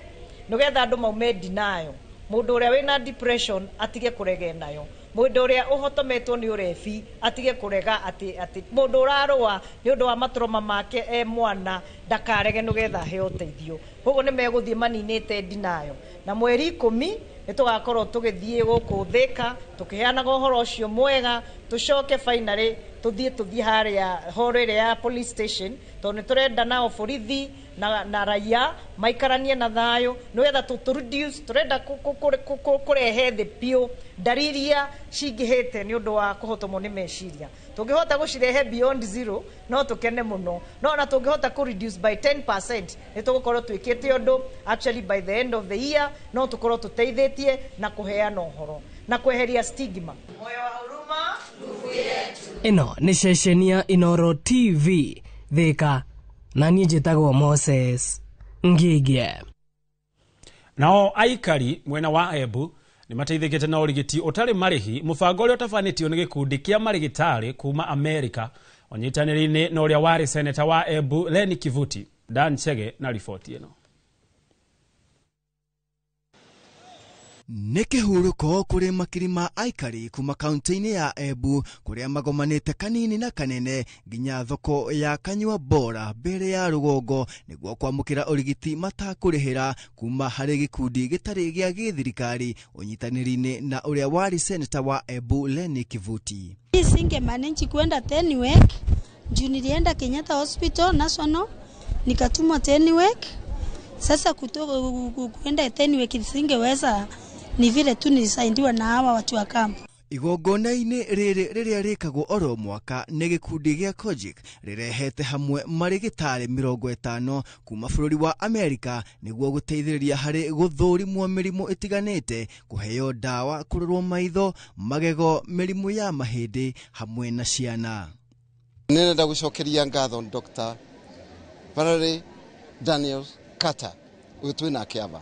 [SPEAKER 28] nĩgetha andũ maume denial. Mũndũ ũrĩa wĩna depression atige kũrege nayo, mũndũ ũrĩa ũhotometwo nĩ ũrebi atige kũrega atĩ mũndũ ũrarũa nĩ ũndũ wa matroma make e mwana ndakarege nĩgetha aheo ũteithio. Koguo nĩ megũthiĩ maninĩte denial, na mweri 10 nĩ tũgakorwo tũgĩthiĩ gũkũ Thĩka tũkĩheanaga ũhoro ũcio mwega, tũcoke finally tũthiĩ harĩa horo ĩrĩa ya police station tondũ nĩ tũrenda nao borithi na raia maikaranie na thayũ nĩgetha tũ reduce, tũrenda kũrehe thĩ biũ ndariria cingĩhĩte nĩ ũndũ wa kũhotomwo nĩ meciria. Tũngĩhota gũcirehe beyond zero no tũkene mũno, no ona tũngĩhota kũ reduce by 10% nĩ tũgũkorwo twĩkĩte ũndũ. Actually by the end of the year no tũkorwo tũteithĩtie na kũheana ũhoro na kweheria stigma.
[SPEAKER 9] Ĩno nĩ ceceni ya Inooro TV Thĩka, na niĩ njĩtagwo Moses Ngigĩ.
[SPEAKER 3] Nao aikari mwena wa Embu Nĩ mateithĩkĩte na ũrigiti ũtarĩ marĩhi, mũbango ũrĩa ũtabanĩtio nĩ gĩkundi kĩa marĩgĩtarĩ kuma Amerika ũnyitanĩri-inĩ na ũrĩa warĩ seneta wa Embu Lenny Kivuti. Dan Chege na riboti ĩno.
[SPEAKER 1] Nĩ kĩhurũko kũrĩ makiri ma aikari kuma kaunti-inĩ ya Embu kũrĩa magomanĩte kanini na kanene nginya thoko ya Kanyua Bora mbere ya rũgongo nĩguo kwamũkĩra ũrigiti matakũrĩhĩra kuma harĩ gĩkundi gĩtarĩ gĩa gĩthirikari ũnyitanĩri-inĩ na ũrĩa warĩ seneta wa Embu Lenny Kivuti.
[SPEAKER 2] Singe manage kwenda Tenwek juu nilienda Kenyatta Hospital National nikatumwa Tenwek. Sasa kutoka kwenda Tenwek singeweza, ni vile tu nilisaidiwa na hawa watu wa kampu.
[SPEAKER 1] Igongona-inĩ rĩrĩ rĩrĩa rĩkagwo oro mwaka nĩ gĩkundi gĩa Kojic rĩrehete hamwe marĩgĩtarĩ 50 kuma bũrũri wa Amerika nĩguo gũteithĩrĩria harĩ gũthũrimwo mĩrimũ ĩtiganĩte, kũheo ndawa, kũrorwo maitho, magego, mĩrimũ ya mahĩndĩ hamwe na ciana.
[SPEAKER 6] Nĩndenda gũcokeria ngatho Dr. Valerie Daniels Carter ũyũ twĩ nake aba,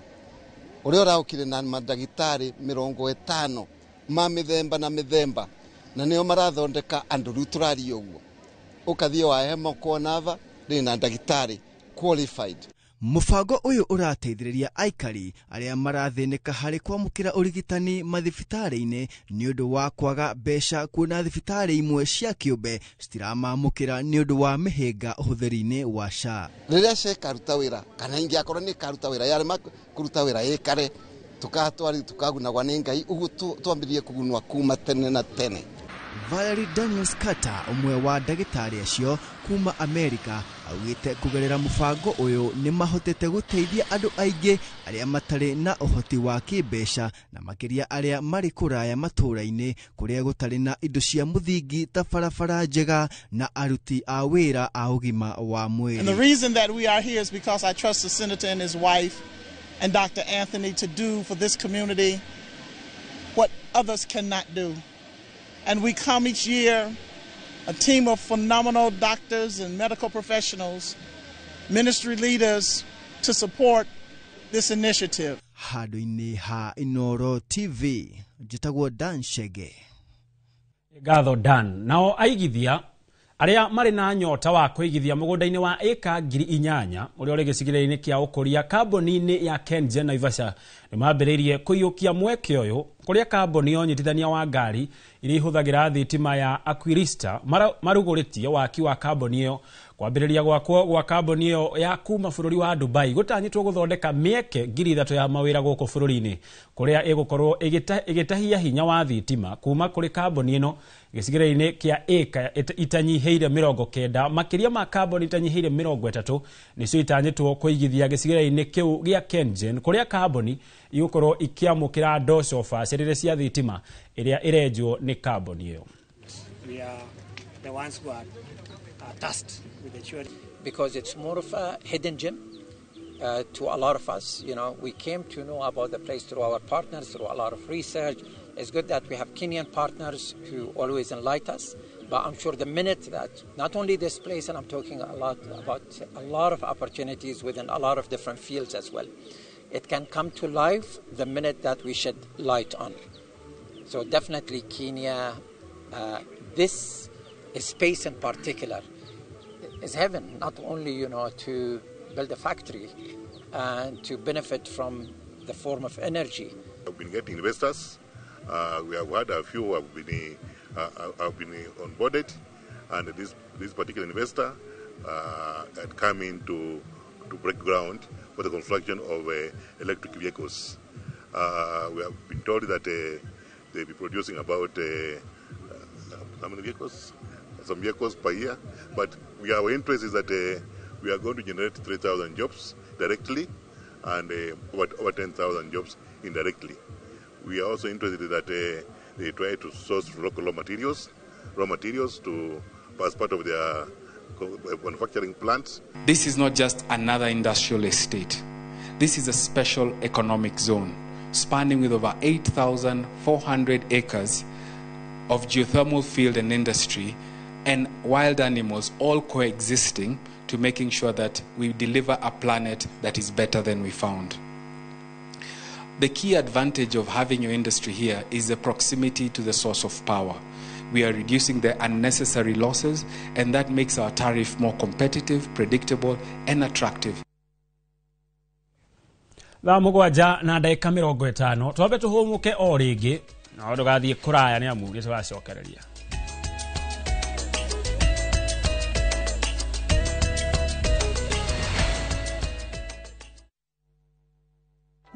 [SPEAKER 6] ũrĩa ũraũkire na mandagĩtarĩ 50 ma mĩthemba na mĩthemba, na nĩo marathondeka andũ rĩu tũraria ũguo. Ũkathiĩ wa hema kuona ava rĩ na ndagĩtarĩ qualified.
[SPEAKER 1] Mũbango ũyũ ũrateithĩrĩria aikari arĩa marathĩnĩka harĩ kwamũkĩra ũrigitani mathibitarĩ-inĩ nĩ ũndũ wa kwaga mbeca, kuona thibitarĩ imwe cia kĩũmbe citiramamũkĩra nĩ ũndũ wa mĩhĩnga ũhũthĩri-inĩ wa SHA.
[SPEAKER 6] Rĩrĩa SHA ĩkaruta wĩra kana ingĩakorwo nĩ ĩkaruta wĩra yarema kũruta wĩra ĩkare tukatwari tukagunagwa nĩ Ngai ũguo twambĩrĩrie kũgunwa kuma tene na tene.
[SPEAKER 1] Valerie Daniels Carter, ũmwe wa ndagĩtarĩ acio kuma Amerika, augĩte kũgerera mũbango ũyũ nĩ mahotete gũteithia andũ aingĩ arĩa matarĩ na ũhoti wa kĩmbeca na makĩria arĩa marĩ kũraya matũũra-inĩ kũrĩa gũtarĩ na indo cia mũthingi ta barabara njega na aruti a wĩra a ũgima wa mwĩrĩ.
[SPEAKER 11] And the reason that we are here is because I trust the senator and his wife and Dr. Anthony to do for this community what others cannot do. And we come each year, a team of phenomenal doctors and medical professionals, ministry leaders, to support this initiative.
[SPEAKER 1] Handũ-inĩ ha Inoro TV, njĩtagwo Dan Chege.
[SPEAKER 3] Ngatho Dan. Nao aigithia arĩa marĩ na nyota wa kũigithia mũgũnda-inĩ wa ĩka 8,000 ũrĩa ũrĩ gĩcigĩrĩra-inĩ kĩa ũkũria kambuni-inĩ ya KenGen Naivasha nĩ mambĩrĩirie kũiyũkia mweke ũyũ kũrĩa kambuni ya ũnyitithania wa ngari iria ihũthagĩra thitima ya Aquilista marugũrĩtie waki wa kambuni ĩyo. Kwambĩrĩria gwakwo gwa kambuni ĩyo ya kuma bũrũri wa Dubai gũtanyĩtwo gũthondeka mĩeke 3,000 ya mawĩra gũkũ bũrũri-inĩ kũrĩa ĩgũkorwo ĩgĩtahia hinya wa thitima kuma kũrĩ kambuni ĩno gĩcigĩrĩra-inĩ kĩa ĩka itanyihĩire 90 makĩria ma kambuni itanyihĩire 30 nĩcio itanyĩtwo kũigithia gĩcigĩrĩra-inĩ kĩu gĩa KenGen kũrĩa kambuni igũkorwo ikĩamũkĩra ndoco bacĩrĩre cia thitima ĩrĩa ĩrenjwo nĩ kambuni ĩyo.
[SPEAKER 12] We are the ones who are tasked with ensuring,
[SPEAKER 13] because it's more of a hidden gem to a lot of us. You know, we came to know about the place through our partners, through a lot of research. It's good that we have Kenyan partners who always enlighten us. But I'm sure the minute that not only this place, and I'm talking a lot about a lot of opportunities within a lot of different fields as well, it can come to life the minute that we shed light on. So definitely Kenya, this space in particular, is heaven, not only, you know, to build a factory and to benefit from the form of energy.
[SPEAKER 14] We've been getting investors. We have had a few who have been onboarded, and this particular investor had come in to break ground for the construction of electric vehicles. We have been told that they'll be producing about how many vehicles? Some vehicles per year, but our interest is that we are going to generate 3,000 jobs directly and over 10,000 jobs indirectly. We are also interested that they try to source local raw materials to as part of their manufacturing plants.
[SPEAKER 15] This is not just another industrial estate. This is a special economic zone spanning with over 8,400 acres of geothermal field and industry and wild animals all coexisting to making sure that we deliver a planet that is better than we found. The key advantage of having your industry here is the proximity to the source of power. We are reducing the unnecessary losses, and that makes our tariff more competitive, predictable, and attractive.
[SPEAKER 3] Thaa 7 na ndagĩka 50 twambe tũhũmũke o rĩngĩ na ndũgathiĩ kũraya nĩ amu nĩ tũracokereria.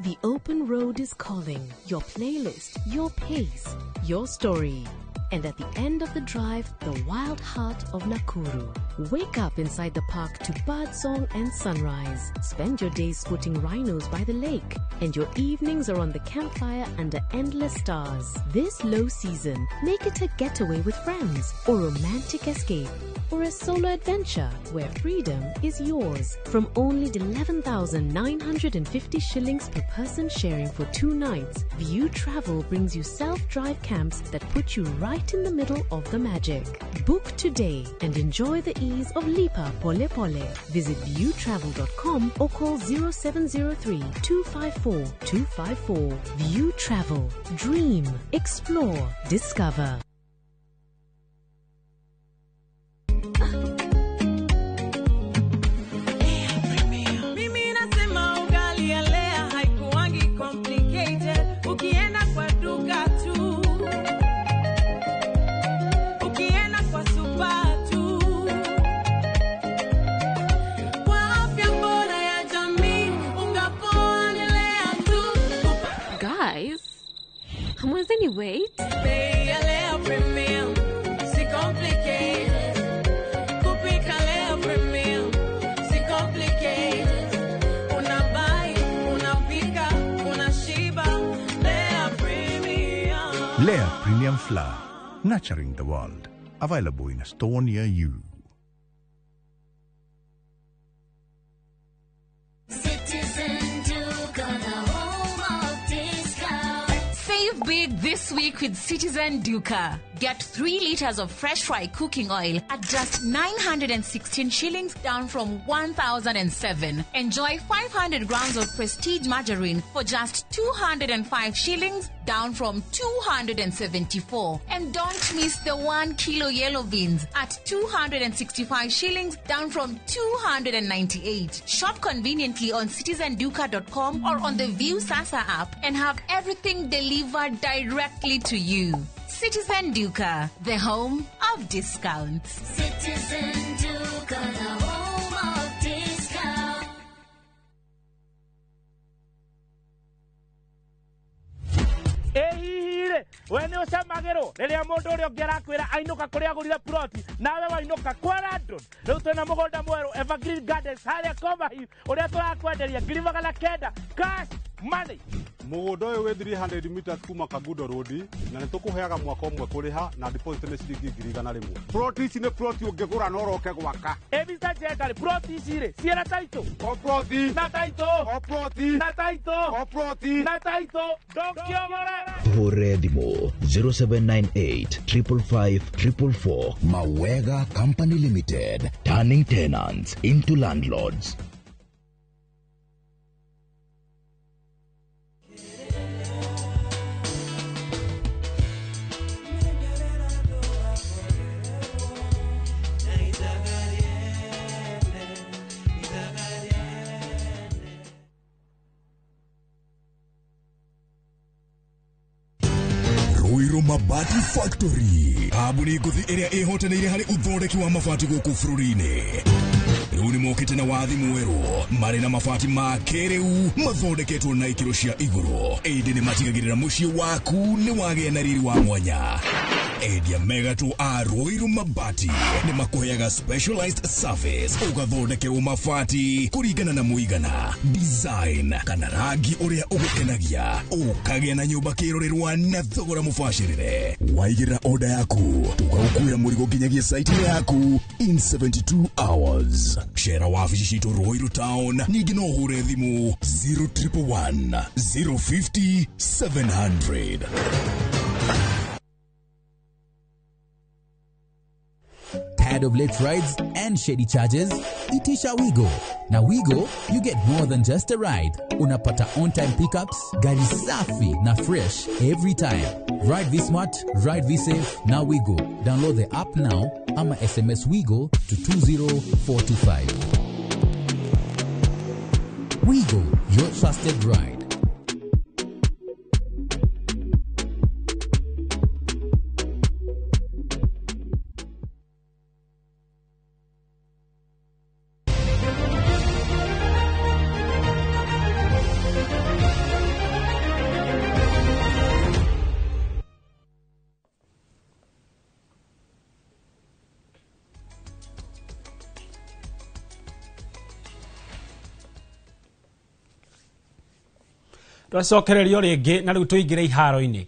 [SPEAKER 7] The open road is calling. Your playlist, your pace, your story. And at the end of the drive, the wild heart of Nakuru. Wake up inside the park to birdsong and sunrise. Spend your days spotting rhinos by the lake. And your evenings are on the campfire under endless stars. This low season, make it a getaway with friends, or romantic escape, or a solo adventure where freedom is yours. From only 11,950 shillings per person sharing for 2 nights, View Travel brings you self-drive camps that put you right in the middle of the magic. Book today and enjoy the ease of Lipa Pole Pole. Visit viewtravel.com or call 0703 254 254. View Travel. Dream, explore, discover.
[SPEAKER 16] Mimi nasema ugali ya Lea haikuangi complicated. Ukienda kwa duka tu, ukienda kwa super tu, kwa afya bora ya jamii, unga poa ni Lea tu.
[SPEAKER 7] Guys, hamwezeni wait?
[SPEAKER 16] Bei ya Lea Premium, si complicated. Kupika Lea Premium, si complicated. Unabuy, unapika, unashiba. Lea Premium.
[SPEAKER 17] Lea Premium Flour, nurturing the world. Available in a store near you.
[SPEAKER 19] Citizen Duka, the home of discount.
[SPEAKER 21] Save big this week with Citizen Duka. Get 3 liters of fresh fry cooking oil at just 916 shillings, down from 1,007. Enjoy 500 grams of Prestige margarine for just 205 shillings, down from 274. And don't miss the 1 kilo yellow beans at 265 shillings, down from 298. Shop conveniently on citizenduka.com or on the View Sasa app and have everything delivered directly to you. Citizen Duka, the home of discounts.
[SPEAKER 19] Citizen Duka, the home of discount.
[SPEAKER 22] Ĩhihi-rĩ, we nĩ ũcamagĩrwo rĩrĩa mũndũ ũrĩa ũngĩ arakwĩra ainũka kũrĩa agũrire ploti nawe wainũka kwa Landon. Rĩu twĩna mũgũnda mwerũ Evergreen Gardens harĩa Komahi ũrĩa tũrakwenderia 900,000 cash money.
[SPEAKER 20] Mũgũnda ũyũ wĩ 300 meters kuma Kangundo Road na nĩ tũkũheaga mwaka ũmwe kũrĩha na deposit nĩ ciringi 100,000. Plot ici nĩ plot ũngĩgũra na ũroke gwaka.
[SPEAKER 22] Ĩ Mr. Njenga rĩ, plot ici rĩ ciĩna title?
[SPEAKER 20] O plot.
[SPEAKER 22] Na title.
[SPEAKER 20] O plot.
[SPEAKER 22] Na title.
[SPEAKER 20] O plot.
[SPEAKER 22] Na title. Ndũngĩogore.
[SPEAKER 23] Tũhũre thimũ 0798 555 444. Mawega Company Limited, turning tenants into landlords.
[SPEAKER 24] Ruiru Mabati Factory, kambuni ngũthi ĩrĩa ĩhotanĩire harĩ ũthondeki wa mabati gũkũ bũrũri-inĩ. Rĩu nĩ mokĩte na wathi mwerũ marĩ na mabati ma kĩrĩu mathondeketwo na ikĩro cia igũrũ, ĩndĩ nĩ matigagĩrĩra mũciĩ waku nĩ wagĩa na riri wa mwanya. Endia mega tu a Ruiru Mabati nĩ makũheaga specialized service ũgathondekerwo mabati kũringana na mũigana, design kana rangi ũrĩa ũgũkenagia, ũkagĩa na nyũmba kĩrorerwa na thogora mũbacĩrĩre. Waigĩrĩra order yaku tũgagũkuĩra mũrigo nginyagia site yaku in 72 hours. Cera wabici citũ Ruiru Town, ningĩ no ũhũre thimũ 0111 050 700.
[SPEAKER 4] Tired of late rides and shady charges? Itisha Wigo. Na Wigo, you get more than just a ride. Unapata on-time pickups, gari safi na fresh every time. Ride V Smart, ride V Safe, na Wigo. Download the app now ama SMS Wigo to 20425. Wigo, your trusted ride.
[SPEAKER 3] Twacokererio rĩngĩ na rĩu tũingĩre iharo-inĩ.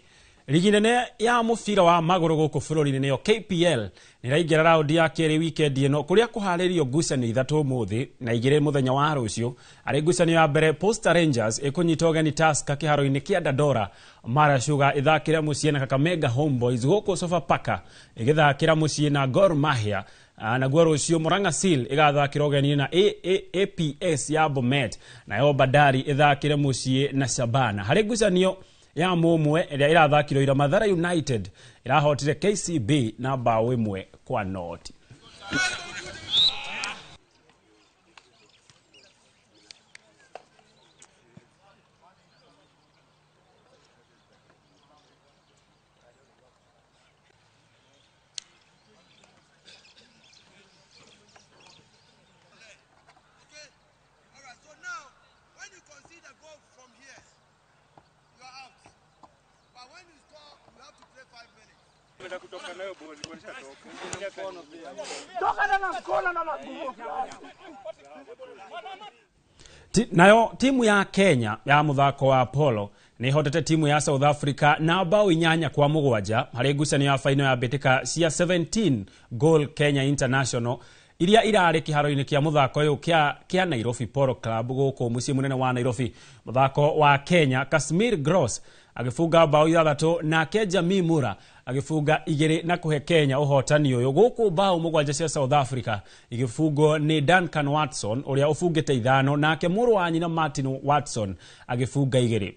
[SPEAKER 3] Rigi nene ya mũbira wa magũrũ gũkũ bũrũri-inĩ nĩyo KPL nĩraingĩra raundi ya kerĩ wikendi ĩno kũrĩa kũharĩrio ngucanio ithatũ ũmũthĩ na igĩrĩ mũthenya wa rũciũ. Arĩ ngucanio ya mbere Posta Rangers ĩkũnyita ũgeni Tusker kĩharo-inĩ kĩa Dandora, Mara Sugar ĩthakĩra mũciĩ na Kakamega Homeboys gũkũ Sofapaka ĩgĩthakĩra mũciĩ na Gor Mahia. Naguo rũciũ Murang'a Seal ĩgathakĩra ũgeni na APS ya Bomet, nayo Bandari ĩthakĩre mũciĩ na Shabana. Harĩ ngucanio ya mũmwe ĩrĩa ĩrathakirwo ira, Mathare United ĩrahotire KCB na bao 1-0. Nayo timu ya Kenya ya muthako wa polo nĩ ihotete timu ya South Africa na bao 8-7 harĩ ngucanio ya faino ya mbĩtĩka cia 17 goal Kenya International iria irarĩ kĩharo-inĩ kĩa muthako ũyũ kĩa Nairobi Polo Club gũkũ mũciĩ mũnene wa Nairobi. Muthako wa Kenya Casimir Gross agĩbunga bao 6 nake Jamie Mura agĩbunga 2 na kũhe Kenya ũhotani ũyũ gũkũ bao 7 cia South Africa igĩbungwo nĩ Duncan Watson ũrĩa ũbungĩte 5 nake mũrũ wa nyina Martin Watson agĩbunga 2.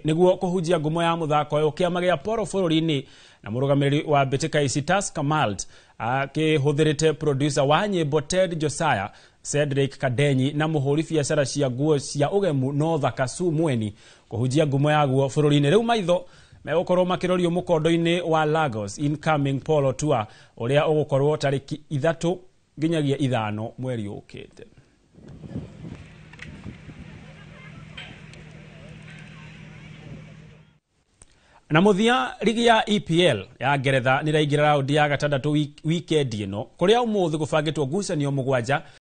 [SPEAKER 3] Nĩguo kũhunjia ngumo ya mũthako ũyũ kĩama gĩa polo bũrũri-inĩ na mũrũgamĩrĩri wa mbĩtĩka ici Tusker Malt akĩhũthĩrĩte producer wa nyĩmbo Ted Josiah, Cedric Kadenyi na mũhũri biacara cia nguo cia ũgemu Notha Kasu Mweni kũhunjia ngumo yaguo bũrũri-inĩ. Rĩu maitho megũkorwo makĩrorio mũkondo-inĩ wa Lagos Incoming Polo Tour ũrĩa ũgũkorwo tarĩki 3 nginyagia 5 mweri ũkĩte. Na mũthia rigi ya EPL ya Ngeretha nĩraingĩra raundi ya gatandatũ wikendi ĩno kũrĩa ũmũthĩ gũbangĩtwo ngucanio 7